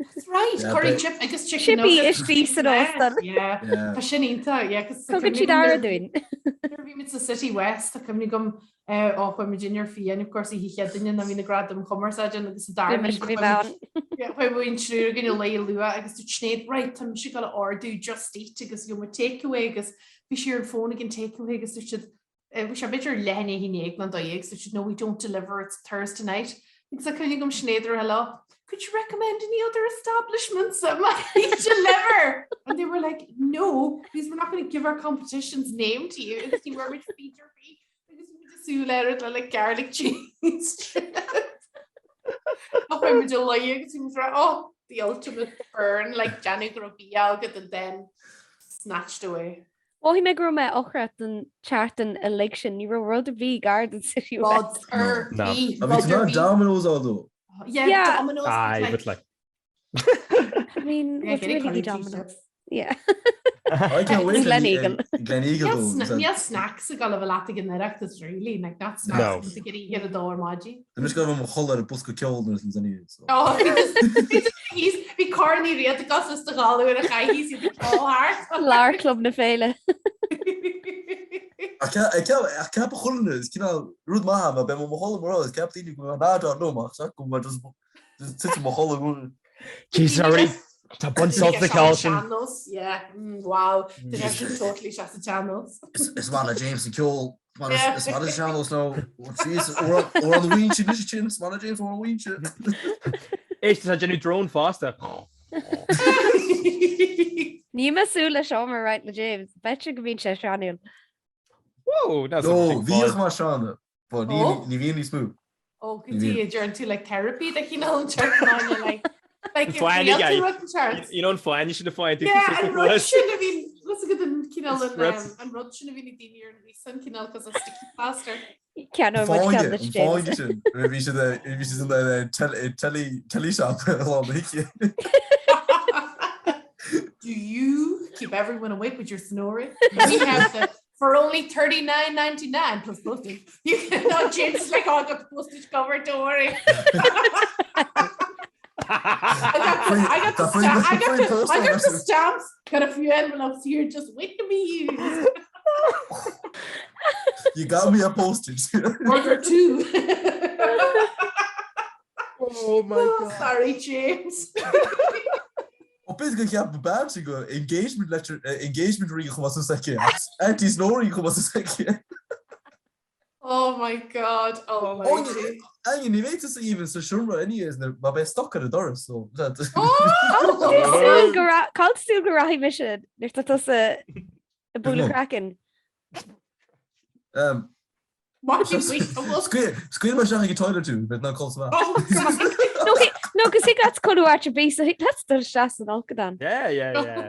That's right, curry chip agus chicken Chippy nuggets. istigh san óstan. Yeah, tá sin iontach, yeah, 'cause Tugann siad aire dúinn. Nuair a bhí muid sa City West, tá cuimhne agam ó chuaigh muid in ar fiáin, of course, oíche Chéadaoine nuair a bhí na gradaim chumarsáide ann agus sa dara Bhí mise, bhí mé ann. Chuaigh muid an triúr againn a luí luath agus dúirt Sinéad, right, tá mise ag dul a ordú Just Eat agus gheobhaidh muid takeaway agus bhí sí ar an bhfón ag an takeaway agus dúirt siad, bhí sé b'fhéidir leath i ndiaidh a haon déag nó a 12 so dúirt siad no we don't deliver it's Thursday night agus tá cuimhne agam Sinéad ag rá leo could you recommend any other establishments that might deliver and they were like no because we're not going to give our competition's name to you agus ní bhfuair muid feed ar bith agus bhí muid ag súil le rud le like garlic cheese Ach chuaigh muid a luí agus bhí muid ag rá oh the ultimate burn like déanamh go raibh bia agat and then snatched away. Mhothaigh mé go raibh mé ocrach don tseachtain uilig sin, ní raibh rud ar bith gar don City West. Rud ar No. bith, A bhí rud tú ar ná bith. Domino's although. Yeah, Yeah. Domino's. Aye, like, but like I mean, Yeah, what's getting really curry Domino's? Yeah. I can't wait. Gleneagle. Gleneagle Níl though. sna- níl snacks ag dul a bheith leat ag an Oireachtas really, like not snacks No. go dtí ar a dó ar maidin. Tá mise go mo chodladh ar bosca ceoil nuair is an so. Oh, bhí just- bhí just thíos- bhí Corn Uí Riada gus is do ghalú ar a chaithí siad ag ceol thart. Lár Club na Féile. Ach ceap a chulann is cineál rud maith mar beidh mé i mo chodladh mar is ceap daoine go mbeidh náid liom ach go mbeidh just Tite mo chodladh go. Jesus already Tá bun sult na ceol sin. Sean-nós, yeah, mm, wow, Tá sé sin totally sé sa tsean-nós. Is maith le James an ceol is maith le sean-nós nó amhrán na Mhuinse anois sin is maith le James amhrán na Mhuinse. Éist tá déanamh drone fosta. Níl mé ag súil le seomra a roinnt le James, b'fhéidir go mbíonn sé seanúil. Whoa, that's No, bhíodh mar sean but ní Oh. ní bhíonn níos mó. Ó, go dtí a deireann tú like therapy de chineál an tseachtain like like if Fine, níl yeah. tú rud an seart. You know an fáinne sin a fáin Yeah, an rud sin a bhí listen go den cineál an, Rud. um, an rud sin a bhí ag daoine ar an ghaoth cineál cos of sticky plaster. Ceannóidh muid Fáinne, ceann an duit, James. fáinne sin. Bhí siad bhí siad in the telly telly shop lá na hoíche. Do you keep everyone awake with your snoring? We have the for only 39.99 plus postage. You can no, James is like, oh, I got the postage covered, don't worry. I got the, I got the, Tá free- sta- I got free the, I postal got the message. stamps. Got a few envelopes here just waiting to be used. You got me a postage. Order two. Oh my Oh, sorry, James. Ó b'fhéidir go cheap bean sí go engagement letter eh, engagement ring chomh maith aici anti snoring chomh maith aici. Oh my God. Oh my Oh, God. Áine ní bheidh tusa even sa seomra anyways nuair má beidh stoc ar an doras so that- Súil go ra- Cá súil go rachaidh mise nuair tá tusa ag bualadh No. craiceann. Um, Scaoil mé isteach ag an toilet tú, bheith ná col sa No, he- no, cos thig leat codladh áit ar bith, so thig leat dul isteach san fholcadán. Yeah, yeah, yeah.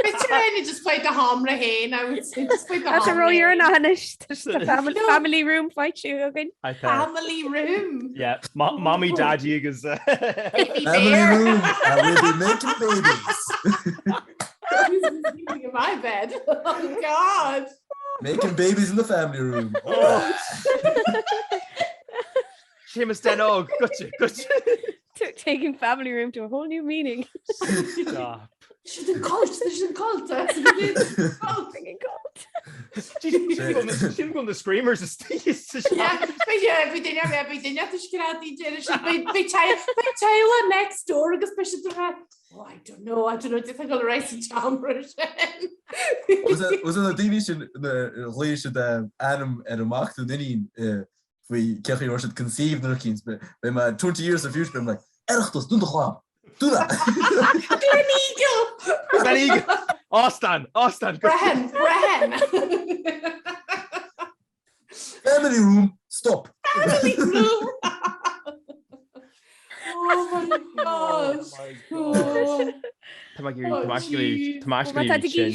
Bit just faigh do sheomra féin, I would say just faigh do Tá sé sheomra ró-fhíor féin. na anois, tá sé No. family, family room faighte againn. I think. Family room. Yeah, mo- mommy, daddy agus uh, Baby Family bear. room and we'll be making babies. Who's sleeping in my bed? Oh God. Making babies in the family room. Oh. Seamus Den Og, gotcha, gotcha. Took taking family room to a whole new meaning. Stop. She's in cult. She's in cult. Bringing cult. Sin go the screamers is Yeah, bhí duine bhí duine tuiscráí deir teaghlach next door agus beidh siad ag rá Oh, I don't know, I don't know, did go rice an seomra sin. Was na daoine sin ghlaoigh siad ainm ar a mac nó iníon faoi cén chaoi a raibh siad conceived nuair a cinn beidh mé 20 years in the future beidh mé like Oireachtas, dún do chlann! Dún é! Gleneagle! Gleneagle! Óstán! Óstán! Brehen! Brehen! Family room, stop! Family room! Oh my gosh! Oh my God. Oh. Tá mé ag iarraidh, tá mé ag iarraidh, tá mé ag iarraidh sin.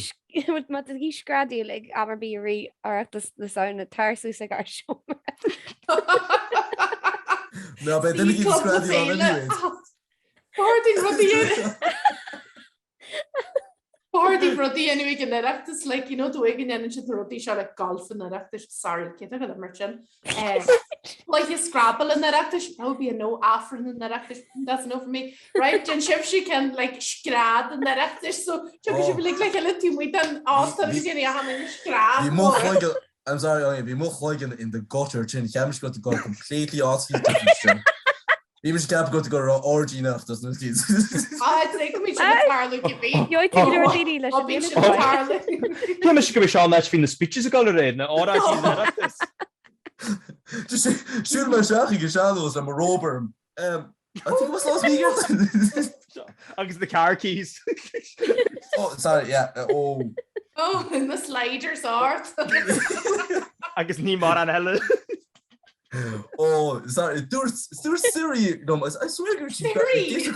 Má tá tú ag iarraidh screadaíl ag am ar bith i rith Oireachtas na Samhna, tar suas ag ár seomra. Ná beidh duine ag screadaíl ann anyways. B'fhearr rudaí B'fhearr daoibh rudaí a dhéanamh ag an Oireachtas, like, you know, the way go ndéanann siad na rudaí seo like golf an Oireachtais, sorry, cé tá go mar sin. Eh, Cluiche Scrabble an Oireachtais, that would be a no, Aifreann an Oireachtais, that's a no for me. Right, déan sibhse ceann like scread an Oireachtais, so tiocfaidh sibh uilig le chéile taobh amuigh den óstán agus déanfaidh achan duine scread. Bhí mo chloigeann, I'm sorry, Áine, bhí mo chloigeann in the gutter sin, cheap mise go raibh tú ag dul completely off sin. Bhí mise ag ceapadh go raibh tú ag dul a rá orgy an Oireachtais nó cíos. Ah, is é go mbíonn sin ag tarlú cibé. Gheobhaidh tú go leor daoine leis an an Bíonn duine sin ag tarlú. Cheap mise go mbeidh seo an áit faoi na speeches ag dul ar aghaidh, na óráidí an Oireachtais. Siúil mé isteach ag an sean-nós le mo robe orm. Um, I think it was last week. Agus the car keys. Oh, sorry, yeah. uh, Oh, Oh, na sliders ort. Agus ní mar an eile. Oh, sorry, dúirt dúirt Siri liom, I swear gur sí Siri!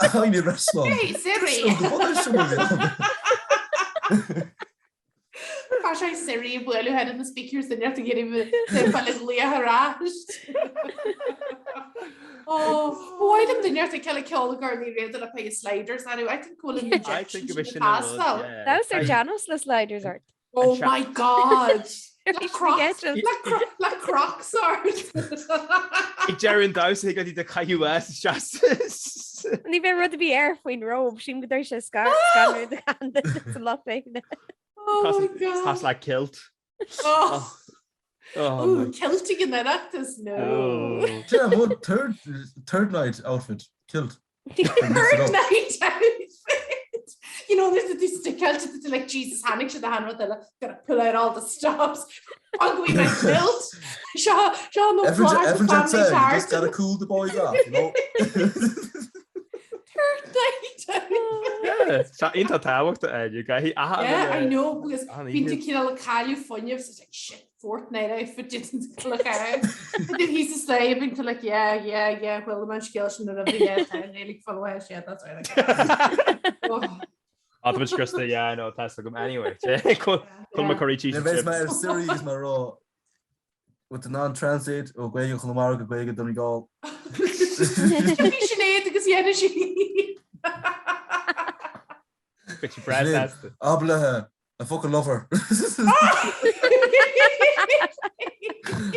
Áine Breslán. Hey, Siri! Tá sé Siri ag bualadh ar na speakers in ag iarraidh fáil ag glaoch ar ais. Oh, b'áil liom duine ag ceile ceol ag ar ní réad le pay sliders orthu. I think go bhfuil an I think go bhfuil sin an rud, yeah. Damhsa ar sean-nós le sliders ort. Oh my God! Le Crocs, le le Crocs ort. Ag deireadh an damhsa thig leat iad a chaitheamh as isteach. Ní bheidh rud ar bith air faoin robe, sílim go dtabharfaidh sé scanrú do cheann sa lucht féachana. Oh my God. Cosúil le kilt. Oh. Oh Ooh, my kilt ag an Oireachtas, no. Oh. Yeah, mo third third night outfit, kilt. Third night outfit. You know, there's the stick out to like Jesus tháinig sé achan rud eile, gotta pull out all the stops. An go my kilt. Seo seo no Every flag every family jet said, you chart. just gotta cool the boys off, you know. Third night outfit. Yeah, Tá iontach tábhachtach é, you guy. Aha, Yeah, I know, because An bíonn tú oíche. cineál ag cailleadh fuinnimh, so it's like, shit, fourth night outfit didn't look out. But he's a slave and to like, yeah, yeah, yeah, well, the man scéal sin a raibh yeah, tá an Ghaeilge fá leis, yeah, that's right. Oh, Tá muid scriosta, yeah, I know, tá a fhios agam. Anyway, chun mo curry cheese Ní and bheidh mé chips. ar Siri agus mé ag rá with the non-translate ó Gaeilge Chonamara go Gaeilge Donegal. Bhí Sinéad agus dhéanamh sí. Bit you bread Sinéad, that's Abair léi, I fucking love her.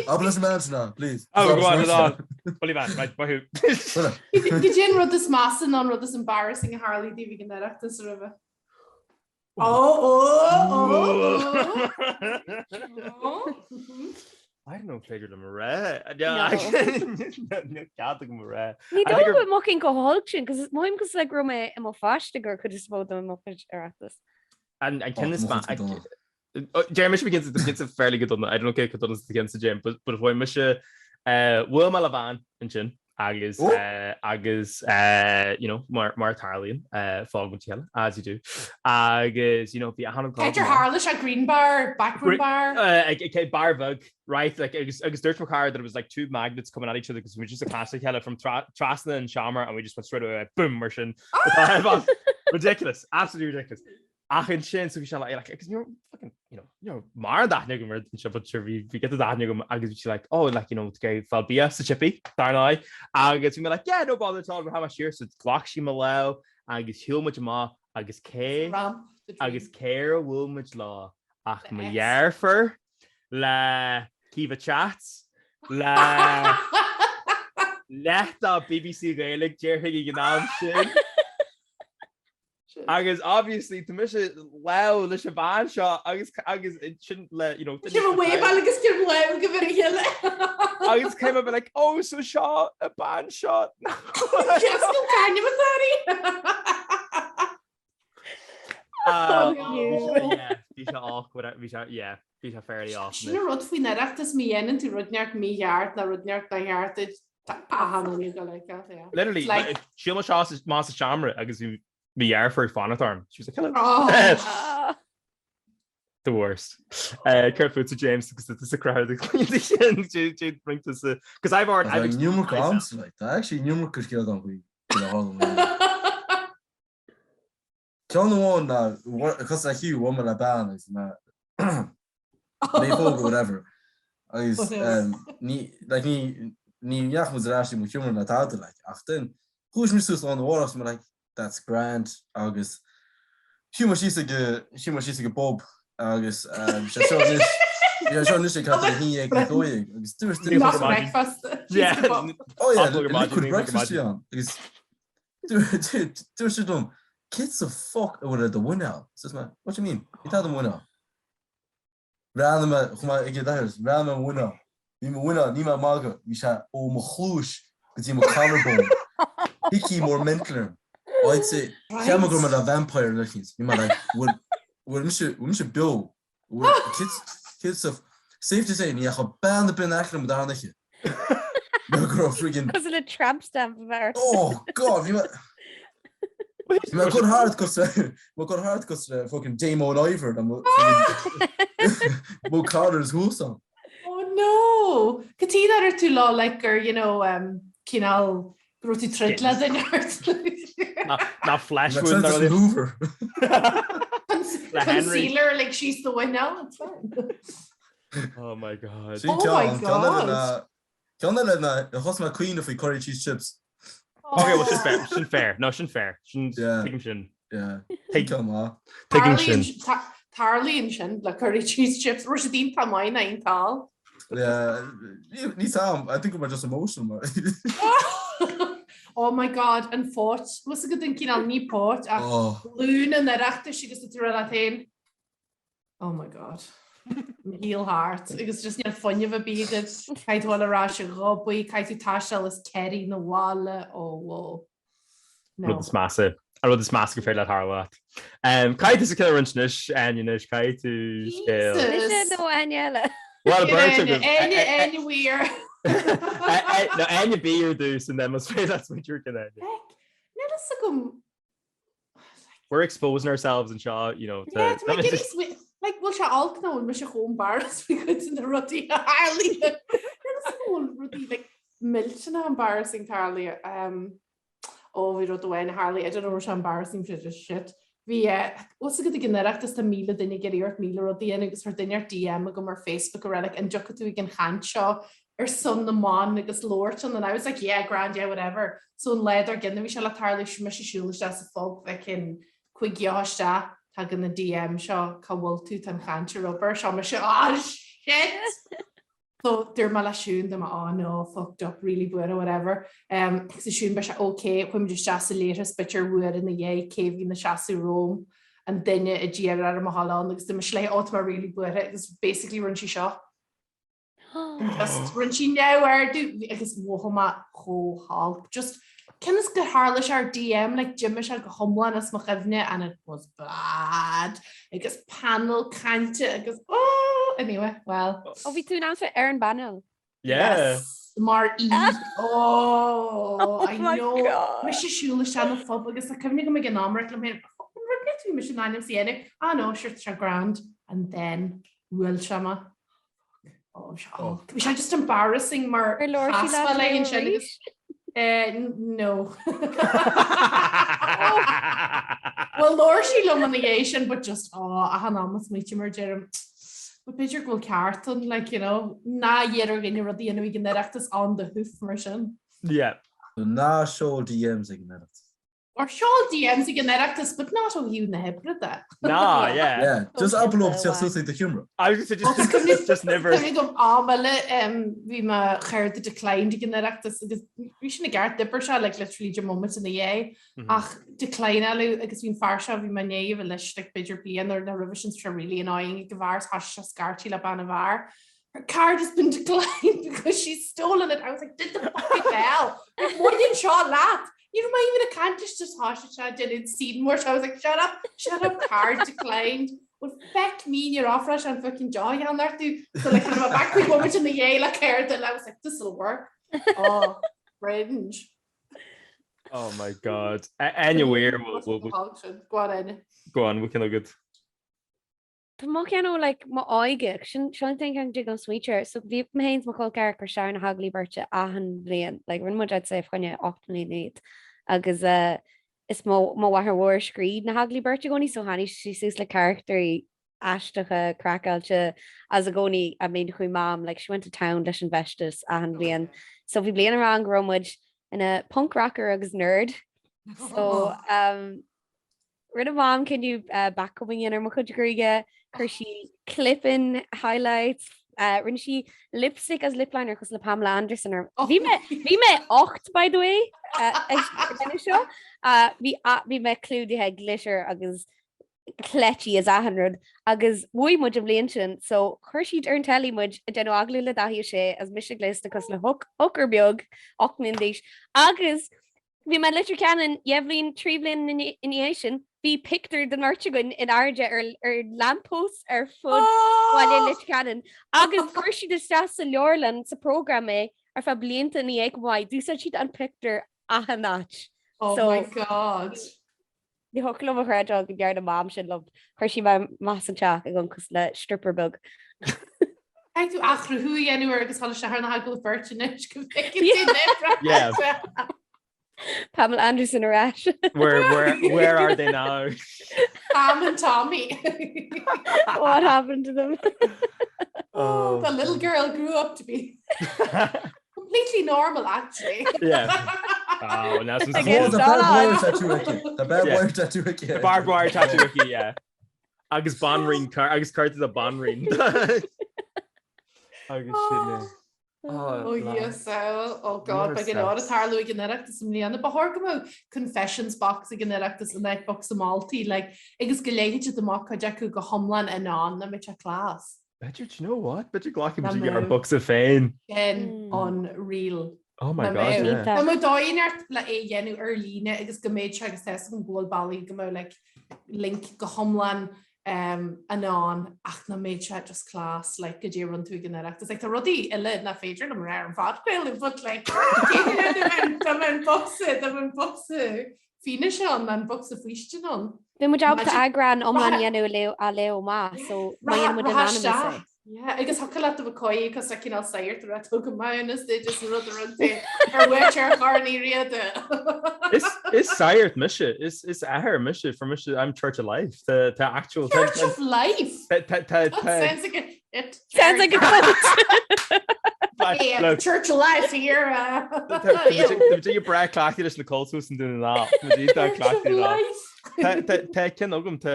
Abair leis an mbean sin ná, please. Oh, go on, on. Fully man, right, maith thú. Cad é an rud is measa nó an rud is embarrassing a tharlaigh daoibh ag an Oireachtas roimhe. Ó, ó, ó, ó. I don't know féidir liom a rá. No. Níl cead agam a rá. Ní I dóigh think go bhfuil mo chinn chomh holc sin, cos mothaím cosúil le go raibh mé i mo pháiste gur chuid is mó de mo chuid Oireachtas. An an ceann is Oh, ma- mo chuid go dona. Deir mise cinnte cinnte fairly go dona. I don't know cé chomh dona is atá cinnte Jim, but but bhuail mise eh, bhuail mé le bean ansin agus Oh. eh, agus eh, you know mar mar a tarlaíonn eh, fágann muid a chéile as you do agus you know bhí achan B'fhéidir tharla sé Green Bar, Backroom Bar. Uh, ag ag bar bheag right like agus agus dúirt mo chara that it was like two magnets coming at each other because we just ag casadh a chéile from tra trasna an seomra and we just went straight away like, boom mar sin ridiculous absolutely ridiculous Ach ansin so bhí sé like agus you know fucking you know you know mar d'aithne agam ar an but sure bhí bhí giota d'aithne agam agus bhí sé like oh like you know to go fáil bia sa chippy dar ndóigh agus bhí mé like yeah no bother at all rachaidh mé siar so ghlac sí mo lámh agus shiúil muid amach agus cé agus cé a bhuail muid leo ach mo dheirfiúr le Caoimhe Chats le leath de BBC Gaeilge déarfainn ag an am sin. Agus obviously tá mise lámh leis an bhean seo agus agus sin le you know Sin a wave agus gur lámh go bhí chéile. Agus cé bheith like oh so seo a bean seo. Yes go caine Bhí sé awkward bhí sé yeah bhí sé fairly awkward. Sin an rud faoin Oireachtas má dhéanann tú rud inteacht mícheart nó rud inteacht nár cheart duit Tá achan duine go like that, yeah. Literally, It's like- shiúil mé amach as an seomra agus bhí mo dheirfiúr ag fanacht orm. She was like, hello. Oh. Ah. The worst. Uh, Céard fútsa James agus is a crowd because I've already I've Tá exposed an iomarca myself. agamsa, like, tá actually an iomarca scéal agam faoi faoi na hAlban. Ceann amháin ná cosúil le Hugh bhuail mé le bean agus mé naomhóg or whatever agus ní like ní ní dheachaigh muid ar ais i mo sheomra ná tada like ach then chuaigh muid suas lá arna mhárach so mé like that's grand agus shuigh mé síos ag shuigh mé síos ag an bpub agus sé seo anois sé seo anois ag thart ar a haon dhéag nó a dó dhéag agus dúirt duine Nach breakfast. Oh yeah, liquid breakfast bhí ann agus Dúirt sé liom, Céard sa fuck a bhfuil ar do mhuineál? So mé, What do you mean? Ní tada mo mhuineál. Bhreathnaigh mé, chuaigh mé ag an leithreas, bhreathnaigh mé ar mo mhuineál. Bhí mo mhuineál, níl mé ag magadh, bhí sé ó mo chluais go dtí mo collarbone. Hickey mór mental orm. I'd say, cheap mé go raibh mé le vampire nó eicínt. Bhí mé like, bhfuil, bhfuil mise, bhfuil mise beo? Céard sa, safe to say, ní dheachaigh bean ar bith in aice liom an darna oíche. Nó go raibh friggin. Cosúil le tramp stamp a bheith ort. Oh God, bhí mé... Bhí mé ag cur thart cosúil le, mé ag cur thart cosúil le fucking Damon Ivor le mo mo collars thuas ann. Oh no! Cad chuige nár dhúirt tú leo like gur, you know, um, cineál Go raibh tú troid le duine ort. Ná flesh wound ar an Hoover. Concealer like síos do mhuineál. It's fine. Oh my God. Sin Oh my ceann, ceann eile God. ná, ceann eile ná, thosaigh mé ag caoineadh faoi curry cheese chips. Okay, well sin fair, sin fair. No, sin fair. Sin, Yeah. tuigim sin. Yeah. Tuig- Ceann maith. Tuigim sin. Tarlaíonn ta- Tarlaíonn sin le curry cheese chips. Raibh siad iontach maith ná iontach. Yeah, ní sam, I think we're just emotional mar. Oh my God, an phóit. Bhfuil fhios agat an cineál ní póit ach Oh, Luan an Oireachtais agus tú ag rá leat féin. Oh my God. Mo shaol thart agus just níl fuinneamh ar bith agat. Caithfidh tú dul ar ais ag obair, caithfidh tú taisteal as Kerry na bhaile. Oh, whoa. No. Rud is measa. An rud is measa gur féidir leat tarlú leat. Um, caithfidh tú scéal a roinnt anois, Áine, anois, caithfidh tú scéal. Jesus. Mise nó Áine eile. Well, beirt agaibh. Áine, Áine Weir. No, Áine B ar dtús and then más féidir leat smaointiú ar ceann eile. Heck, níl fhios agam. We're exposing ourselves anseo, you know, to... Yeah, tá mé ag iarraidh smaoin- like, bhfuil sé olc nó bhfuil mise chomh embarrassed faoi chuid de na rudaí a tharlaíonn. Níl fhios agam bhfuil rudaí like millteanach embarrassing tarlaithe. Um, ó bhí rud amháin a tharlaigh, I don't know raibh sé embarrassing bhí sé just shit. Bhí eh, bhfuil fhios agat ag an Oireachtas tá 1,000 duine ag iarraidh ort 1,000 rud a dhéanamh agus fuair duine ort DM agam ar Facebook ag rá like an dtiocfaidh tú ag an chaint seo ar son na mban agus labhairt ann and I was like yeah grand yeah whatever. So an lá dár gcionn a bhí sé le tarlú shuigh mise ag siúl isteach sa phub feckin cúig dheoch isteach tagann an DM seo cá bhfuil tú tá an chaint ar obair seo mise ah shit! So dúirt mé le Siún dúirt mé oh no fucked up really buartha whatever. Um, agus Siún beidh sé ok chuaigh muid isteach sa leithreas b'fhéidir uair ina dhiaidh cé bhí ina seasamh romham an duine a d'iarr orm a dhul ann agus dúirt mise léi oh tá mé really buartha agus basically rinne sí seo. Just rinne sí neamhaird agus mhothaigh mé chomh holc. Just cionn is gur tharla sé ar DM like d'imigh sé go hiomlán as mo chuimhne and it was bad agus panel cainte agus oh anyway well Ó bhí tú in ann ar an bpanel. Yeah. Yes, mar í oh Oh I my know God. mise ag siúl isteach na phub agus tá cuimhne agam ag an am ag rá liom féin "Fucking rud bhí mise in ainm is a dhéanamh ah no sure tá sé grand and then bhuail sé mé Oh, oh. Bhí sé just embarrassing mar Ar labhair sí leat le arís? sin agus eh, no. Well labhair sí liom ina dhiaidh sin but just oh, achan am a smaoiním air deirim but b'fhéidir go bhfuil ceart ann like you know ná iarr ar dhuine rud a dhéanamh ag an Oireachtas on the hoof mar sin. Yeah. Ná seol DMs ag an Oireachtas. Or seol DMs ag an Oireachtas, but not ó thaobh na hoibre de. Ná, yeah. Yeah, just abair leo teacht suas ag do sheomra. I was gonna say, just, just, just, just never. Cuimhnigh dom am eile um, bhí mo chárta declined ag an Oireachtas agus bhí sin i gceart d'oibir sé like literally deich mbomaite ina dhiaidh Mhm. ach declineáladh agus bhí an fear seo bhí mé i ndiaidh a bheith leis like b'fhéidir bliain nó roimhe sin sé really annoying ag an bhfear is thoisigh sé scairtigh le bean an bheáir. Her card has been declined because she's stolen it. I was like, did the fucking hell? Baineann seo leat. Ní raibh mé even ag caint leis just thoisigh sé ag déanamh scene mór so I was like, shut up, shut up, card declined. Well, feck me, níor ofráil sé an fucking deoch a cheannach tú. So like, kind of back cúig bhomaite ina dhiaidh le cárta and I was like, this'll work. Oh, cringe. Oh my God. Anyway, we'll, we'll, we'll, Go on, Áine. go on, we can look good. Tá mo cheann ó like mo óige, sin seo an t-aon cheann go dtig liom smaoitiú air. So bhí mé féin is mo chol ceathrair ag cur isteach ar na hagallaí beirte achan bhliain, like rinne muid I'd say fá choinne 8 mbliana iad. Agus eh. Is mo mo mháthair mhór a scríobh na hagallaimh beirte i gcónaí so tháinig sí suas le carachtarí aisteacha craiceáilte as i gcónaí I mean chuaigh mam like she went to town leis an bhfeisteas achan bhliain. So bhí bliain amháin go raibh muid ina punk rocker agus nerd so um, Rinne Mam cinneadh backcombing a dhéanamh ar mo chuid gruaige, chuir sí clip-in highlights, rinne sí lipstick agus lip liner cosúil le Pamela Anderson orm. Bhí mé bhí mé 8 by the way ag an seo. Bhí bhí mé clúdaithe glitter agus cleití is achan rud agus bhuaigh muid an bhliain sin so chuir siad ar an telly muid ag déanamh agallamh le Dáithí Ó Sé agus mise gléasta cosúil le hooker beag 8 mbliana d'aois agus Bhí mé i Leitir Ceanainn dheich mbliain, trí bhliain ina dhiaidh sin, bhí pictiúr den mbeirt againn in airde ar ar lampposts ar fud bhaile Leitir Ceanainn agus chuir siad isteach sa leabharlann sa program é ar feadh blianta ina dhiaidh go maith. D'úsáid siad an pictiúr achan áit. Oh So my God. Ní thiocfadh liom a chreidbheáil go ndearna Mam sin liom. Chuir sí mé amach as an teach ag dul cosúil le stripper beag. Caithfidh tú athchruthú a dhéanamh air agus dul isteach ar na hagallaimh beirt anois go bhfeicfidh tú Yeah. Pamela Anderson ar ais. Where, where, where are they now? Pam and Tommy. What happened to them? Oh, the little girl grew up to be Completely normal actually. Yeah. Oh, now some Again, The Stop. barbed wire tattoo aici. The barbed Yeah. wire tattoo aici. The barbed wire tattoo aici, yeah. Agus banríon car agus cárta de banríon. Agus sin é. Oh yes, oh, oh God, beidh go leor ag tarlú ag an Oireachtas i mbliana. Ba chóir go mbeadh confessions box ag an Oireachtas in áit bocsa moltaí, like, agus go léifeadh siad amach cuid acu go hiomlán anon, nach mbeadh sé class. B'fhéidir, do you know what? B'fhéidir glacfaidh muid ár bocsa féin. Sin unreal. Oh my God, yeah. Dá mbeadh dóigh inteacht le é a dhéanamh ar líne agus go mbeadh sé agus tá fhios agam go bhfuil bealaí go mbeadh like link go hiomlán um, anon ach nach mbeadh sé just class like goidé a rinne tú ag an Oireachtas. Like, tá rudaí eile nach féidir liom a rá ar an phodchraoladh but like dá mbeadh an bocsa dá mbeadh an bocsa fianaise ann, an bocsa faoistine ann. Bhí muid ábalta eagrán iomlán a dhéanamh á léamh amach, so má dhéanann muid anonymous é. Yeah, agus thiocfadh leat do bheith coy cos le cineál sagart a raibh tú go maith ionas duit is an rud a rinne tú ar mhuintir Chorn Uí Riada. Is is sagart mise, is is athair mise for mise I'm Church of Life. Tá tá actual Church of Life? Tá tá tá Sounds like a it Sounds like a cult. Yeah, Church of Life here. Tá breá cleachtaithe leis na cults san dún ná Tá ceann agam tá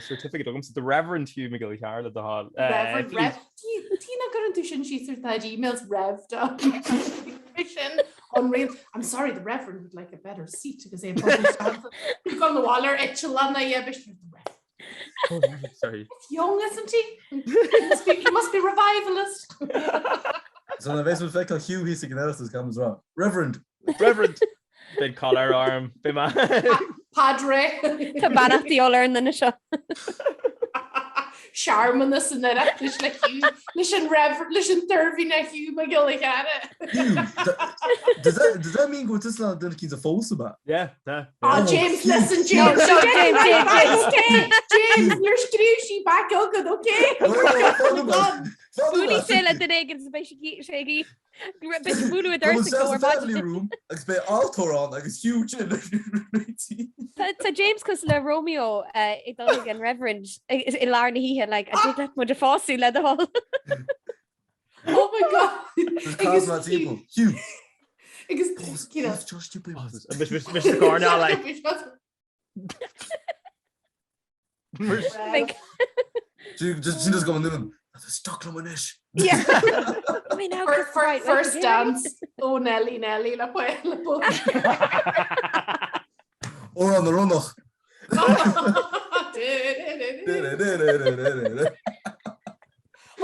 certificate agam the Reverend Hugh Mac Giolla Chearra le do thoil. Reverend Rev Tí nach gcuireann tú sin síos ar do emails Rev sin unreal. I'm sorry, the Reverend would like a better seat agus é gan na bhhair eitelan a the Rev. Oh, sorry. He's young, isn't he? He must be, he must be revivalist. So nuair a bheas muid ag feiceáil Hugh thíos ag an Oireachtas caithfidh muid rá, Reverend! Reverend! Beidh collar orm. Beidh mé. Padre. Tá beannacht de dhíobháil ar an duine seo. Searmanas an Oireachtais le Hugh, leis an Reverend, leis an tOirmhinne Hugh Mac Giolla Chearra. Hugh, does that, does that mean go bhfuil tusa in ann duine eicínt a phósadh, ab ea? Yeah, tá. Ah, Oh, James, Hugh. listen, James, No, no, James, James, James. Okay, James, níor scríobh sí back agat, okay? Buailfidh sé le duine éigin is beidh sé sé ag Beidh sé bualadh a doras ag go ar family maidin. room agus beidh altóir ann agus Hugh sin Tá James cosúil le Romeo ag dul ag an Reverend i lár na hoíche like an dtig leat muid a phósadh le do thoil. Oh my God. There's cars Agus timpeall. Hugh. Agus Mr. Cornell like. Like Just sin go noon. Stoc liom anois. Yeah. I mean, now Fir- fir- First dance ó Nelly Nelly le le bo. Amhrán na Ronnach.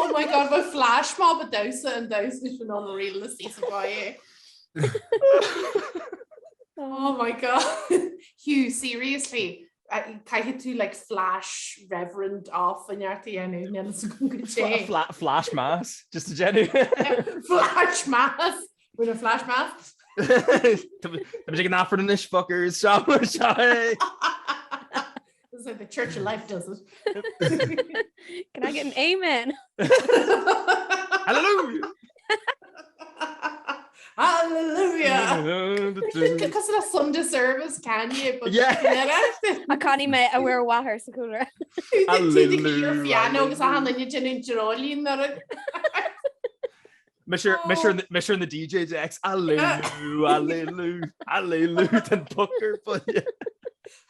Oh my God, bheadh flash mob ag damhsa an damhsa sin unreal le sí sa bhaile. Oh my God. Hugh, seriously, caithfidh tú like flash reverend off an neart a dhéanamh níl fhios agam goidé. Flash mass, just a dhéanamh. Flash mass! Bhfuil a flash mass? Tá muid ag an Aifreann anois, fuckers, seo seo é. This is how the Church of Life does it. Can I get an amen? Hallelujah! Hallelujah! Cosúil le Sunday service Kanye but Yeah. A canfaidh mé a Mhuire Mháthair sa chúlra. Hallelujah. Piano agus achan duine ag déanamh dreoilín ar Mise ar na DJ decks Hallelujah, hallelujah, hallelujah den poker buille.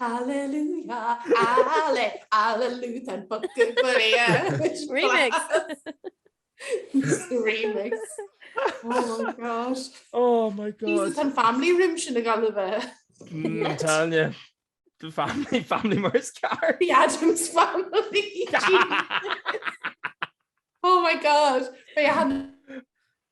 Hallelujah, halle, hallelujah den poker buille. Remix. Remix. Oh my gosh. Oh my god. Jesus, an family room sin ag gabháil a bheith. Mm, Tanya. The family, family mar is ceart. The Addams family. Oh my god. Beidh an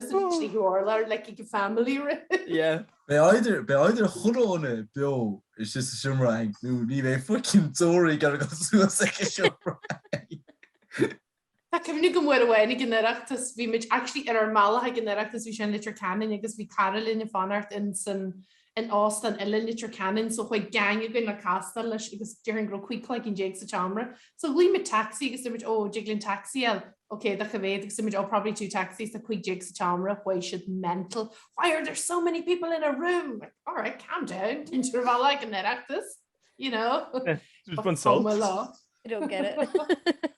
slí orlár like ag family room. Yeah. Beidh either beidh either chuile dhuine beo istigh sa seomra nó ní bheidh fucking deoraí ag gabháil suas ag an seomra. Tá cuimhne agam uair amháin ag an Oireachtas, bhí muid actually ar ár mbealach ag an Oireachtas, bhí sé in Leitir Ceanainn agus bhí cara linn ag fanacht in san in óstán eile in Leitir Ceanainn so chuaigh gang againn le castáil leis agus déarfainn go raibh 15 cloigeann sa tseomra. So ghlaoigh muid taxi agus dúirt muid oh dtig linn taxi a fháil? Ok do cá mhéad agus dúirt muid oh probably two taxis tá 15 sa tseomra chuaigh siad mental why are there so many people in a room? Like, alright calm down, tá muid ar ár mbealach ag an Oireachtas. you know. Just one salt. I don't get it.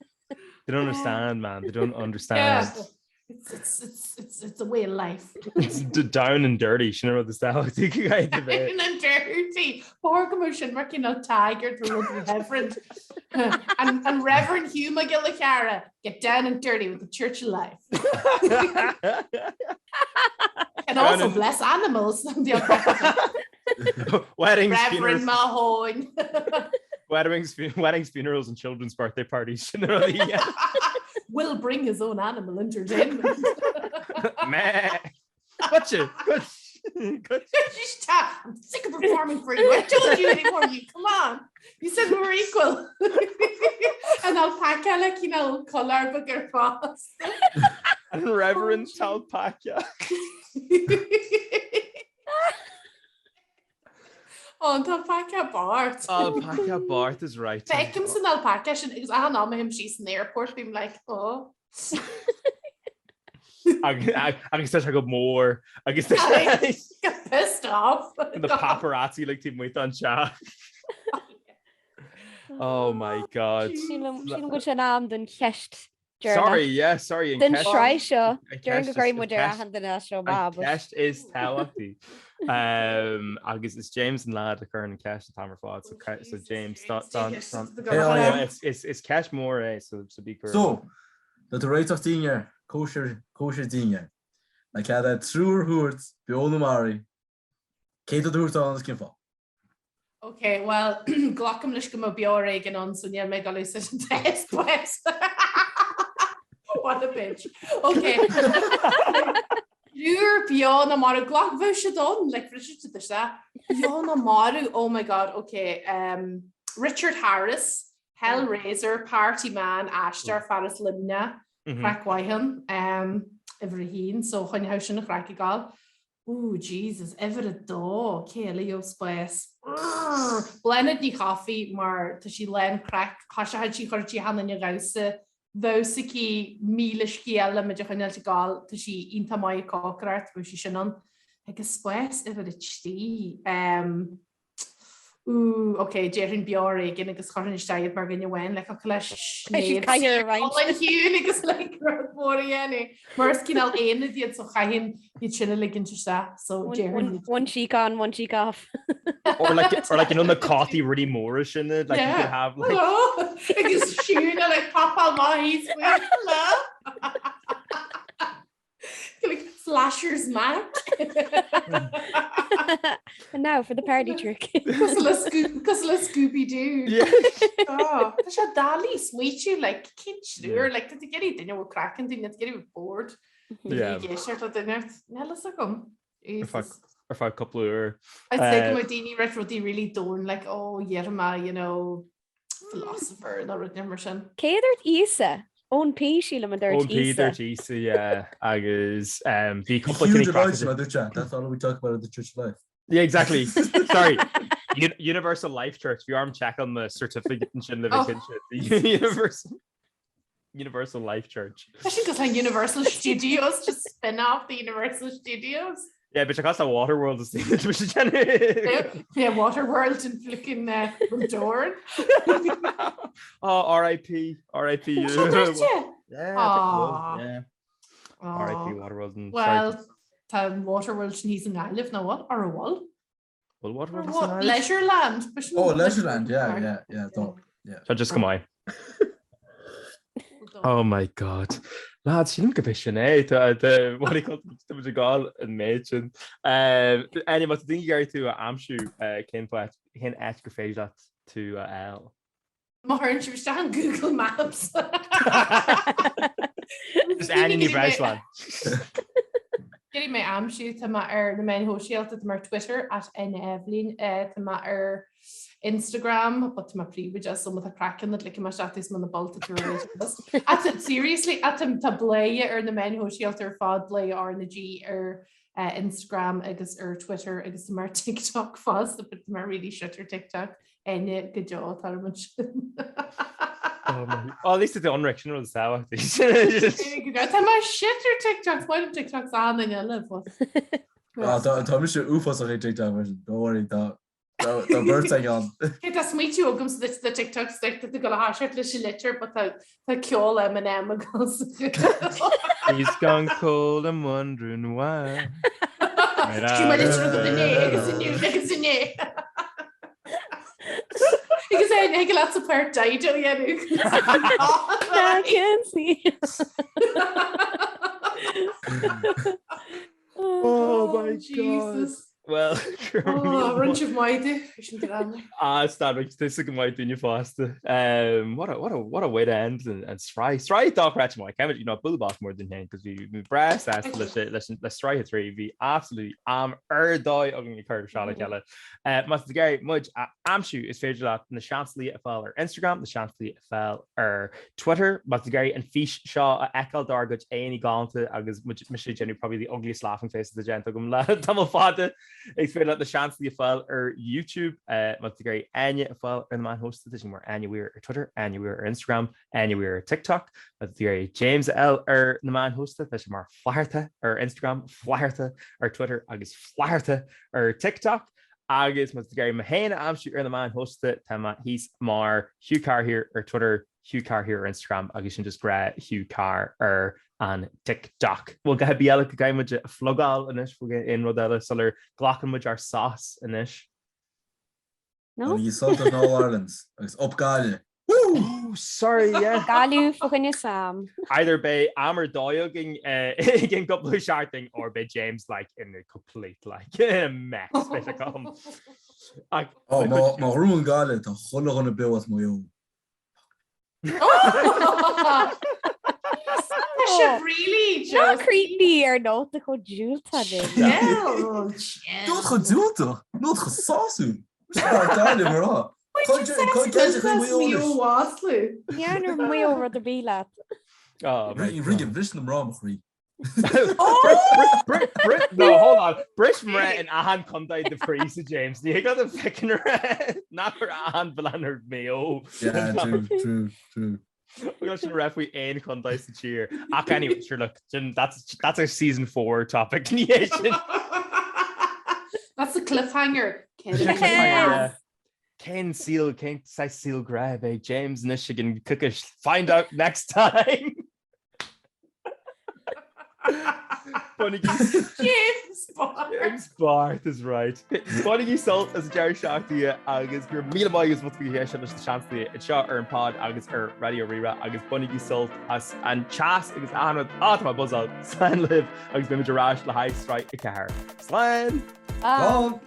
They don't understand, man. They don't understand. Yeah. It's, it's, it's, it's, it's a way of life. It's down and dirty. Sin rud is down and dirty. B'fhearr go mbeadh sin mar cineál tag ar do rud Reverend. And, and Reverend Hugh Mac Giolla Chearra, get down and dirty with the Church of Life. And also and... bless animals. Weddings, Reverend Mahone. Weddings, weddings, funerals and children's birthday parties. Will bring his own animal entertainment. Meh. Gotcha. Good. Good. I'm sick of performing for you. I told you anymore. You come on. You said we were equal. An alpaca le cineál collar beag ar fás. An Reverend Alpaca. Ó, an t-alpaca Bart. Alpaca Bart is right. Feicim san alpaca sin agus achan am a théim síos san airport bím like, oh. Agus tá sé go mór agus Get pissed off. The paparazzi like taobh amuigh den teach. Oh my god. Sílim go bhfuil sé in am don cheist Sorry, yeah, sorry. Den sraith seo, déarfainn go gcuirfidh muid ar achan duine as seo amach. An ceist is tábhachtaí. Um, agus is James an lad a chuireann an ceist an t-am ar fad, so, so James, is ceist mór é, so, so bí cúramach. So, tá tú ag réiteach dinnéar, cóisir, cóisir dinnéir. Le cead duit triúr a thabhairt, beo nó marbh, cé tá tú a thabhairt ann agus cén fáth? Ok, well, glacaim leis go mbeidh beoir éigin ann, so níl mé ag dul úsáid an test quest. What a bitch. Ok. Triúr beo nó marbh, glac bheadh siad ann, like, bhris siad isteach. Beo nó marbh, oh my god, ok. Um, Richard Harris, Hellraiser, Party Man, aisteoir, fear as Luimneach, craic mhaith ann, um, uimhir a haon, so choinneodh sin an chraic ag gabháil. Ooh Jesus, uimhir a dó, cé eile a gheobhadh spás? Urgh! Bláthnaid Ní Chofaigh mar tá sí lán craic, thoiseochadh sí, chuirfeadh sí achan duine ag damhsa, bheadh s'aici 1000 scéal le muid a choinneáilt ag gabháil, tá sí iontach maith ag cócaireacht, bheadh sí sin ann. Agus spás uimhir a trí, ehm, Ooh, ok, déarfainn beoir éigin agus chuirfinn isteach iad mar dhuine amháin le cúpla Siad cathaoir a roinnt. Chiúin agus like rud mór a dhéanamh. Mar is cineál aonad iad so chaithfinn iad sin a ligint isteach so déarfainn iad. One cheek on, one cheek off. Or like, or like you know na cotaí really móra sin like you could have like. Hello! Agus siúna like papáil maith thíos faoi. Like Flashers Mac. And now for the party trick. Cosúil le Scooby-Doo. Tá sé doiligh smaoitiú like cén triúr like tá tú ag iarraidh duine a bhfuil craic ann duine ag iarraidh bored. Yeah. Ag éisteacht le duine níl a fhios agam. Jesus. Ar feadh cúpla uair. I'd say go mbeadh daoine ag rá rudaí really domhain like oh yeah ma you know philosopher nó rud mar sin. Cé a dúirt Íosa? Eoin P sílim a dúirt Eoin P Íosa. dúirt Íosa, yeah. Agus um, bhí cúpla Huge cinní advice about the chat. That's all we talk about at the Church of Life. Yeah, exactly. Sorry. Un Universal Life Church. Bhí orm check on the certificate ansin le Oh. bheith Universal Universal Life Church. Tá sin cosúil le Universal Studios, just spin off the Universal Studios. Yeah, but cos Waterworld is Yeah, Waterworld and flicking uh, door. oh, RIP, RIP. Yeah, yeah. RIP Waterworld. And well, tá Waterworld níos an Gaillimh ná what ar bhfuil? Well, Waterworld is an Leisureland. Oh, Leisureland, yeah, yeah, yeah. yeah. Tá just go maith. Oh my God. Lads, sílim gurb é sin é. Tá muid ag gabháil an méid sin. Áine, má tá daoine ag iarraidh tú a aimsiú cén fáth, cén áit gur féidir leat tú a fháil? Má chuireann sibh isteach an Google Maps. Just Áine Ní Bhreisleáin. Gheobhaidh mé aimsiú, tá mé ar na meáin shóisialta, tá mé ar Twitter at Eibhlín, tá mé ar Instagram, but tá mé príobháideach so má tá craiceann a'd ligfidh mé isteach tú is muna bhfuil tá tú ar waiting list. Ach seriously, tá Bladhaire ar na meáin shóisialta ar fad, Bladhaire R na G ar Instagram agus ar Twitter agus tá mé ar TikTok fosta, but tá mé really shit ar TikTok. Áine go deo tá orm ansin. Oh, at least it's ionraic sin rud is tábhachtaí. Tá mé shit ar TikTok, is maith liom TikTok san duine eile but. Ah, tá tá mise uafásach ar TikTok mar sin, don't worry, tá tá tá beirt ag an. Cé tá smaoitiú agam sa duit do TikTok stick tá tú ag gabháil a thoiseacht leis an litir but tá tá ceol Eminem agam. He's gone cold I'm wondering why. Bhí mé litir agam inné agus inniu agus inné. Agus é ag leat sa páirt Dido a dhéanamh. I can see. Oh my God. Well, Oh, rinne sibh maith domh, sin greannmhar. Ah, stad tusa go maith dúinne fosta. Um, what a, what a, what a way to end an, an sraith. Sraith dochreidte maith. Ceimid, you know, bualadh bos mór dúinn féin, cos bhí bhí breá sásta leis leis le sraith a 3, bhí absolutely am ar dóigh againn ag cur seo le chéile. Uh, má tá tú ag iarraidh muid a aimsiú is féidir leat na Seansálaithe a fáil ar Instagram, na Seansálaithe a fáil ar Twitter. Má tá tú ag iarraidh an fís seo a fheiceáil dár gcuid aghaidheanna galánta agus muid mise ag déanamh probably the ugliest laughing faces atá déanta agam le tamall fada, is féidir leat na Seansálaithe a fáil ar YouTube. Má tá tú ag iarraidh Áine a fáil ar na meáin shóisialta, tá sí mar Áine Weir ar Twitter, Áine Weir ar Instagram, Áine Weir ar TikTok. Má tá tú ag iarraidh James a fháil ar na meáin shóisialta, tá sé mar Flatharta ar Instagram, Flatharta ar Twitter agus Flatharta ar TikTok. Agus má tá tú ag iarraidh mé féin a aimsiú ar na meáin shóisialta, tá mé thíos mar Hugh Carr here ar Twitter, Hugh Carr here ar Instagram agus sin just gnáth Hugh Carr ar an TikTok. Bhfuil a dhath ar bith eile go gcaithfidh muid a phlugáil anois, bhfuil aon rud eile sular glacann muid ár sos anois? No? Bainigí sult as na All Irelands agus up Gaillimh! Woo! Sorry, yeah. Gaillimh fá choinne Sam. Either beidh am ar dóigh againn i gceann cúpla seachtain or beidh James like in a complete like mess beidh sé agam. Ach Oh, má má ghnóthaíonn Gaillimh tá chuile dhuine beo as Maigh Eo. Tá sibh really Ná just creepy ar nóta chomh diúltach din. Chill, chill. Nóta chomh diúltach, nóta chomh sásúil. Gaillimh ar á. Dhearna Maigh Eo rud ar bith leat. Rinne bhris na mná mo chroí. No, hold on. Bris mná in achan contae do chroí-sa James. Ní thig leat a fucking rá nach raibh achan bhean ar Maigh Eo. Yeah, true, true, true. Bhfuil sin rá faoi aon chontae sa tír. Ach anyway, sure look, sin, that's, that's a season 4 topic. Ní hé sin. That's a cliffhanger. Yeah. Cén saol, cén saghas saol grá a bheidh James anois ag an coicís? Find out next time! Bainigí James Barth. James Barth is right. Bainigí sult as an deireadh seachtaine agus go raibh míle maith agaibh as ucht éisteacht leis na Seansálaithe anseo ar an pod agus ar Raidió Rí-Rá agus bainigí sult as an teas agus achan rud. Á tá mé ag buzzáil. Slán libh agus beimid ar ais le haghaidh sraith 4. Slán! Slán!